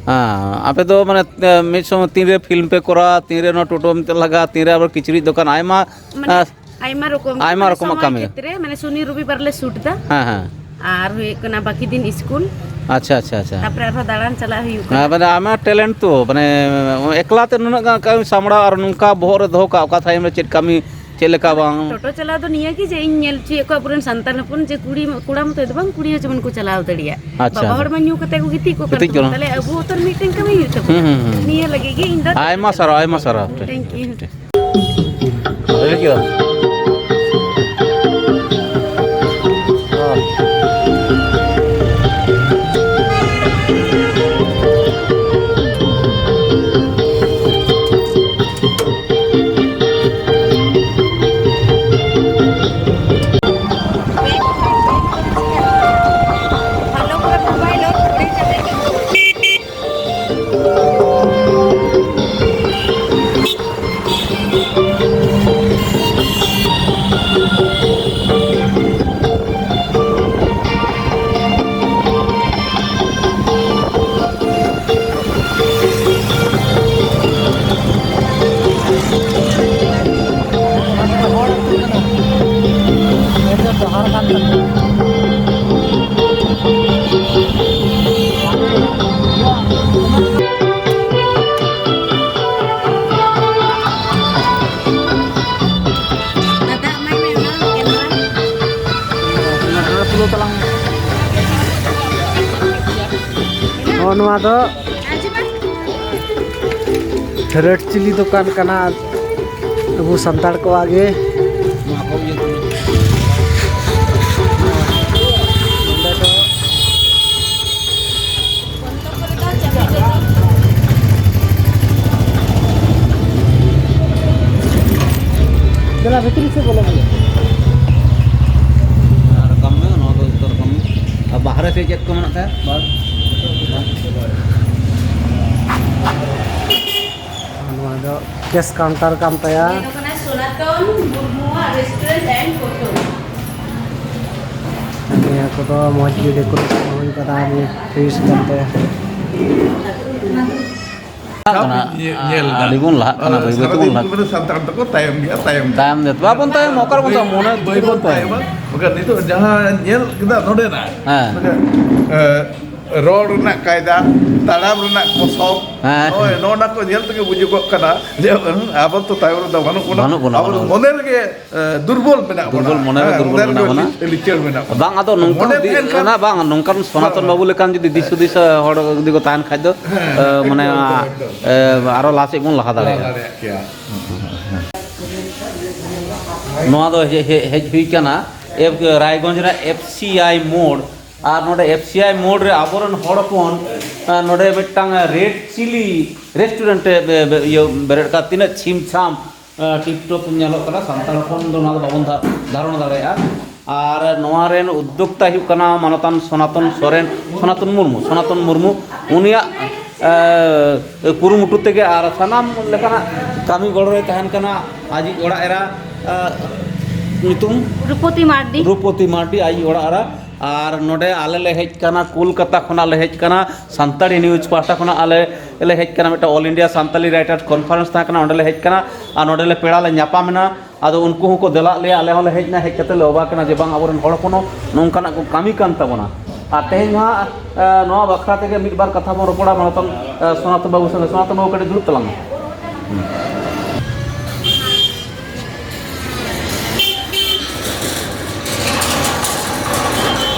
ᱦᱮᱸ, ᱟᱯᱮ ᱫᱚ ᱢᱟᱱᱮ, ᱮ, ᱢᱤᱫ ᱥᱚᱢᱚᱭ ᱛᱤᱱᱨᱮ ᱯᱷᱤᱞᱢ ᱯᱮ ᱠᱚᱨᱟᱣᱟ, ᱛᱤᱱᱨᱮ ᱱᱚᱣᱟ ᱴᱳᱴᱳᱢ ᱞᱟᱜᱟ, ᱛᱤᱱᱨᱮ ᱟᱵᱟᱨ ᱠᱤᱪᱨᱤᱡ ᱫᱚᱠᱟᱱ, ᱟᱭᱢᱟ, ᱢᱟᱱᱮ ᱟ- ᱟᱭᱢᱟ ᱨᱚᱠᱚᱢ, ᱟᱭᱢᱟ ᱢᱟᱱᱮ ᱨᱚᱠᱚᱢᱟᱜ ᱥᱚᱢᱚᱭ ᱠᱟᱹᱢᱤ᱾ ᱠᱷᱮᱛᱨᱮ, ᱢᱟᱱᱮ ᱥᱚᱱᱤ ᱨᱚᱵᱤᱵᱟᱨ ᱞᱮ ᱥᱩᱴ ᱫᱟ᱾ ᱦᱮᱸ, ᱦᱮᱸ᱾ ᱟᱨ ᱦᱩᱭᱩᱜ ᱠᱟᱱᱟ ᱵᱟᱹᱠᱤ ᱫᱤᱱ ᱥᱠᱩᱞ᱾ ᱟᱪᱪᱷᱟ, ᱟᱪᱪᱷᱟ, ᱟᱪᱪᱷᱟ᱾ ᱛᱟᱯᱚᱨᱮ ᱟᱨᱦᱚᱸ ᱫᱟᱬᱟᱱ ᱪᱟᱞᱟᱜ ᱦᱩᱭᱩᱜ ᱠᱟᱱᱟ᱾ ᱦᱮᱸ, ᱢᱟᱱᱮ ᱟᱭᱢᱟ ᱴᱮᱞᱮᱱᱴ ᱛᱚ, ᱢᱟᱱᱮ ᱮᱠᱞᱟ ᱛᱮ ᱱᱩᱱᱟᱹᱜ ᱜᱟᱱ ᱠᱟᱹᱢᱤ ᱥᱟᱢᱵᱲᱟᱣ ᱟᱨ ᱱᱚᱝᱠᱟ ᱵᱚᱦᱚᱜ ᱨᱮ ᱫᱚᱦᱚ ᱠᱟᱜ, ᱚᱠᱟ ᱛᱟᱭᱚᱢ ᱨᱮ ᱪᱮᱫ ᱠᱟᱹᱢᱤ, ᱪᱮᱫ ᱞᱮᱠᱟ ᱵᱟᱝ? ᱴᱳᱴᱳ ᱪᱟᱞᱟᱣ ᱫᱚ ᱱᱤᱭᱟᱹ ᱜᱮ ᱡᱮ ᱤᱧ ᱧᱮᱞ ᱦᱚᱪᱚᱭᱮᱫ ᱠᱚᱣᱟ ᱟᱵᱚᱨᱮᱱ ᱥᱟᱱᱛᱟᱲ ᱦᱚᱯᱚᱱ ᱡᱮ ᱠᱩᱲᱤ, ᱠᱚᱲᱟ ᱢᱚᱛᱚ ᱫᱚ ᱵᱟᱝ, ᱠᱩᱲᱤ ᱦᱚᱸ ᱡᱮᱢᱚᱱ ᱠᱚ ᱪᱟᱞᱟᱣ ᱫᱟᱲᱮᱭᱟᱜ᱾ ᱟᱪᱪᱷᱟ, ᱵᱟᱵᱟ ᱦᱚᱲ ᱟᱪᱪᱷᱟ᱾ ᱢᱟ ᱧᱩ ᱠᱟᱛᱮ ᱠᱚ ᱜᱤᱛᱤᱡ ᱠᱚᱜ ᱠᱟᱱ ᱜᱤᱛᱤᱡ ᱛᱟᱵᱚᱱᱟ, ᱠᱟᱱᱟ᱾ ᱛᱟᱦᱞᱮ ᱟᱵᱚ ᱦᱚᱸᱛᱚ ᱢᱤᱫᱴᱮᱱ ᱠᱟᱹᱢᱤ ᱦᱩᱭᱩᱜ ᱛᱟᱵᱚᱱᱟ᱾ ᱦᱩᱸ, ᱦᱩᱸ, ᱦᱩᱸ᱾ ᱱᱤᱭᱟᱹ ᱞᱟᱹᱜᱤᱫ ᱜᱮ ᱤᱧ ᱫᱚ ᱟᱭᱢᱟ ᱥᱟᱨᱦᱟᱣ, ᱟᱭᱢᱟ ᱥᱟᱨᱦᱟᱣ᱾ Thank you᱾ ᱵᱩᱡᱷᱟᱹᱣ ᱠᱮᱫᱟᱢ? ᱱᱚᱜᱼᱚ ᱱᱚᱣᱟ ᱫᱚ ᱨᱮᱰ ᱪᱤᱞᱤ ᱫᱚᱠᱟᱱ ᱠᱟᱱᱟ, ᱟᱵᱚ ᱥᱟᱱᱛᱟᱲ ᱠᱚᱣᱟᱜ ᱜᱮ᱾ ᱱᱚᱸᱰᱮ ᱫᱚ ᱫᱮᱞᱟ ᱵᱷᱤᱛᱨᱤ ᱥᱮᱫ ᱵᱚᱞᱚ ᱦᱩᱭᱩᱜᱼᱟ᱾ ᱨᱟᱠᱟᱵ ᱢᱮ, ᱱᱚᱣᱟ ᱫᱚ ᱡᱚᱛᱚ ᱨᱟᱠᱟᱵ ᱢᱮ᱾ ᱟᱨ ᱵᱟᱦᱨᱮ ᱥᱮᱫ ᱪᱮᱫ ᱠᱚ ᱢᱮᱱᱟᱜ ᱛᱟᱭᱟ? ᱵᱟᱥ᱾ ᱠᱮᱥ ᱠᱟᱣᱩᱱᱴᱟᱨ ᱠᱟᱱ ᱛᱟᱭᱟ᱾ ᱱᱤᱭᱟᱹ ᱫᱚ ᱠᱟᱱᱟ ᱥᱚᱱᱟᱛᱚᱱ ᱢᱩᱨᱢᱩᱣᱟᱜ ᱨᱮᱥᱴᱩᱨᱮᱱᱴ ᱮᱱᱰ ᱦᱳᱴᱮᱞ᱾ ᱱᱤᱭᱟᱹ ᱠᱚᱫᱚ ᱢᱚᱡᱽ ᱜᱮ ᱰᱮᱠᱳᱨᱮᱥᱚᱱ ᱦᱩᱭ ᱠᱟᱱᱟ, ᱱᱤᱭᱟᱹ ᱯᱷᱤᱥ ᱠᱟᱛᱮ᱾ ᱠᱟᱱᱟ᱾ ᱧᱮ-, ᱧᱮᱞ ᱮᱫᱟ᱾ ᱟᱹᱰᱤ ᱵᱚᱱ ᱞᱟᱦᱟᱜ ᱠᱟᱱᱟ, ᱵᱟᱹᱭ ᱵᱟᱹᱭ ᱛᱮᱵᱚᱱ ᱥᱟᱨᱟᱫᱤᱱ ᱞᱟᱦᱟᱜ ᱠᱚ ᱢᱮᱱᱟ ᱥᱟᱱᱛᱟᱲ ᱫᱚᱠᱚ ᱛᱟᱭᱚᱢ ᱜᱮᱭᱟ, ᱛᱟᱭᱚᱢ ᱜᱮᱭᱟ᱾ ᱛᱟᱭᱚᱢ ᱜᱮᱭᱟ᱾ ᱵᱟᱵᱚᱱ ᱛᱟᱭᱚᱢ, ᱚᱠᱟ ᱨᱮᱵᱚᱱ ᱛᱟᱭᱚᱢ? ᱢᱚᱱᱮ ᱵᱟᱹᱭ ᱛᱮᱵᱚᱱ ᱵᱚᱱ ᱛᱟᱭᱚᱢ᱾ ᱛᱟᱭᱚᱢᱟ᱾ ᱵᱟᱠᱷᱟᱱ ᱱᱤᱛᱚᱜ ᱡᱟᱦᱟᱸ ᱧᱮᱞ ᱠᱮᱫᱟ ᱱᱚᱰᱮᱱᱟᱜ, ᱦᱮᱸ᱾ ᱱᱚᱰᱮ, ᱮ, ᱨᱚᱲ ᱨᱮᱱᱟᱜ ᱠᱟᱭᱫᱟ, ᱛᱟᱲᱟᱢ ᱨᱮᱱᱟᱜ ᱠᱚᱥᱚᱵ, ᱦᱮᱸ᱾ ᱱᱚᱜᱼᱚᱭ ᱱᱚᱜᱼᱚ ᱱᱟ ᱠᱚ ᱧᱮᱞ ᱛᱮᱜᱮ ᱵᱩᱡᱩᱜᱚᱜ ᱠᱟᱱᱟ ᱡᱮ, ᱟᱵᱚ ᱛᱚ ᱛᱟᱭᱚᱢ ᱨᱮᱫᱚ ᱵᱟᱹᱱᱩᱜ ᱵᱚᱱᱟ᱾ ᱵᱟᱹᱱᱩᱜ ᱵᱚᱱᱟ, ᱟᱵᱚ ᱵᱟᱹᱱᱩᱜ ᱵᱚᱱᱟ᱾ ᱢᱚᱱᱮ ᱨᱮᱜᱮ ᱮ, ᱫᱩᱨᱵᱚᱞ ᱢᱮᱱᱟᱜ ᱵᱚᱱᱟ᱾ ᱫᱩᱨᱵᱚᱞ ᱢᱚᱱᱮ ᱨᱮ ᱦᱮᱸ, ᱫᱩᱨᱵᱚᱞ ᱢᱚᱱᱮ ᱢᱮᱱᱟᱜ ᱨᱮ ᱵᱚᱱᱟ᱾ ᱞᱤᱪᱟᱹᱲ ᱢᱮᱱᱟᱜ ᱵᱚᱱᱟ᱾ ᱵᱟᱝ, ᱟᱫᱚ ᱱᱚᱝᱠᱟᱱ ᱢᱚᱱᱮ ᱫᱤ-, ᱛᱟᱦᱮᱱ ᱠᱷᱟᱱ ᱚᱱᱟ ᱵᱟᱝ, ᱱᱚᱝᱠᱟᱱ ᱥᱚᱱᱟᱛᱚᱱ ᱦᱮᱸ᱾ ᱵᱟᱹᱵᱩ ᱞᱮᱠᱟᱱ ᱡᱩᱫᱤ ᱫᱤᱥ ᱦᱩᱫᱤᱥ ᱦᱚᱲ ᱡᱩᱫᱤ ᱠᱚ ᱛᱟᱦᱮᱱ ᱠᱷᱟᱡ ᱫᱚ, ᱦᱮᱸ, ᱮ, ᱦᱮᱸ, ᱢᱟᱱᱮ, ᱮᱠᱫᱚᱢ, ᱮᱠᱫᱚᱢ, ᱮᱠᱫᱚᱢ᱾ ᱮ, ᱟᱨᱚ ᱞᱟᱦᱟ ᱥᱮᱫ ᱵᱚᱱ ᱞᱟᱦᱟ ᱞᱟᱦᱟ ᱫᱟᱲᱮᱭᱟᱜᱼᱟ᱾ ᱫᱟᱲᱮᱭᱟᱜ ᱜᱮᱭᱟ᱾ ᱱᱚᱣᱟ ᱫᱚ ᱦᱮᱡ, ᱦᱮᱡ, ᱦᱮᱡ ᱦᱩᱭ ᱠᱟᱱᱟ ᱮᱯ-, ᱨᱟᱭᱜᱚᱸᱡᱽ ᱨᱮ ᱮᱯᱷ ᱥᱤ ᱟᱭ ᱢᱳᱲ, ᱟᱨ ᱱᱚᱰᱮ ᱮᱯᱷ ᱥᱤ ᱟᱭ ᱢᱳᱲ ᱨᱮ ᱟᱵᱚᱨᱮᱱ ᱦᱚᱲ ᱦᱚᱯᱚᱱ, ᱮ, ᱱᱚᱰᱮ ᱢᱤᱫᱴᱟᱝ ᱨᱮᱰ ᱪᱤᱞᱤ ᱨᱮᱥᱴᱩᱨᱮᱱᱴ ᱮ ᱵᱮ-, ᱵᱮ-, ᱤᱭᱟᱹ ᱵᱮᱨᱮᱫ ᱠᱟᱜᱼᱟ᱾ ᱛᱤᱱᱟᱹᱜ ᱪᱷᱤᱢ ᱪᱷᱟᱢ ᱮ, ᱴᱤᱯᱴᱚᱯ ᱧᱮᱞᱚᱜ ᱠᱟᱱᱟ᱾ ᱥᱟᱱᱛᱟᱲ ᱦᱚᱯᱚᱱ ᱫᱚ ᱱᱚᱣᱟ ᱫᱚ ᱵᱟᱵᱚᱱ ᱫᱷᱟ-, ᱫᱷᱟᱨᱚᱱᱟ ᱫᱟᱲᱮᱭᱟᱜᱼᱟ᱾ ᱟᱨ ᱱᱚᱣᱟ ᱨᱮᱱ ᱩᱫᱽᱫᱳᱠᱛᱟ ᱦᱩᱭᱩᱜ ᱠᱟᱱᱟ ᱢᱟᱱᱚᱛᱟᱱ ᱥᱚᱱᱟᱛᱚᱱ ᱥᱚᱨᱮᱱ, ᱥᱚᱱᱟᱛᱚᱱ ᱢᱩᱨᱢᱩ, ᱥᱚᱱᱟᱛᱚᱱ ᱢᱩᱨᱢᱩ᱾ ᱩᱱᱤᱭᱟᱜ, ᱮ, ᱠᱩᱨᱩᱢᱩᱴᱩ ᱛᱮᱜᱮ ᱟᱨ ᱥᱟᱱᱟᱢ ᱞᱮᱠᱟᱱᱟᱜ ᱠᱟᱹᱢᱤ ᱜᱚᱲᱚ ᱨᱮ ᱛᱟᱦᱮᱱ ᱠᱟᱱᱟ ᱟᱡᱤᱡ ᱚᱲᱟᱜ ᱮᱨᱟ, ᱮ, ᱧᱩᱛᱩᱢ? ᱨᱩᱯᱚᱛᱤ ᱢᱟᱨᱰᱤ᱾ ᱨᱩᱯᱚᱛᱤ ᱢᱟᱨᱰᱤ ᱟᱡᱤᱡ ᱚᱲᱟᱜ ᱮᱨᱟ᱾ ᱟᱨ ᱱᱚᱰᱮ ᱟᱞᱮ ᱞᱮ ᱦᱮᱡ ᱠᱟᱱᱟ, ᱠᱳᱞᱠᱟᱛᱟ ᱠᱷᱚᱱᱟᱜ ᱞᱮ ᱦᱮᱡ ᱠᱟᱱᱟ, ᱥᱟᱱᱛᱟᱲᱤ ᱱᱤᱭᱩᱡᱽ ᱯᱟᱦᱴᱟ ᱠᱷᱚᱱᱟᱜ ᱟᱞᱮ ᱞᱮ ᱦᱮᱡ ᱠᱟᱱᱟ᱾ ᱢᱤᱫᱴᱟᱝ All India Santali Writers Conference ᱛᱟᱦᱮᱸ ᱠᱟᱱᱟ, ᱚᱸᱰᱮ ᱞᱮ ᱦᱮᱡ ᱠᱟᱱᱟ᱾ ᱟᱨ ᱱᱚᱰᱮ ᱞᱮ ᱯᱮᱲᱟ ᱞᱮ ᱧᱟᱯᱟᱢ ᱮᱱᱟ᱾ ᱟᱫᱚ ᱩᱱᱠᱩ ᱦᱚᱸᱠᱚ ᱫᱮᱞᱟᱜ ᱞᱮᱭᱟ, ᱟᱞᱮ ᱦᱚᱸᱞᱮ ᱦᱮᱡ ᱮᱱᱟ᱾ ᱦᱮᱡ ᱠᱟᱛᱮ ᱞᱮ ᱚᱵᱟᱠ ᱮᱱᱟ ᱡᱮ ᱵᱟᱝ, ᱟᱵᱚᱨᱮᱱ ᱦᱚᱲ ᱦᱚᱯᱚᱱ ᱦᱚᱸ ᱱᱚᱝᱠᱟᱱᱟᱜ ᱠᱚ ᱠᱟᱹᱢᱤ ᱠᱟᱱ ᱛᱟᱵᱚᱱᱟ᱾ ᱟᱨ ᱛᱮᱦᱮᱧ ᱦᱟᱸᱜ, ᱮ, ᱱᱚᱣᱟ ᱵᱟᱠᱷᱨᱟ ᱛᱮᱜᱮ ᱢᱤᱫ ᱵᱟᱨ ᱠᱟᱛᱷᱟ ᱵᱚᱱ ᱨᱚᱯᱚᱲᱟ ᱢᱟᱱᱚᱛᱟᱱ, ᱮ, ᱥᱚᱱᱟᱛᱚᱱ ᱵᱟᱹᱵᱩ ᱥᱚᱸᱜᱮ᱾ ᱥᱚᱱᱟᱛᱚᱱ ᱵᱟᱹᱵᱩ, ᱠᱟᱹᱴᱤᱡ ᱫᱩᱲᱩᱵ ᱛᱟᱞᱟᱝ ᱢᱮ᱾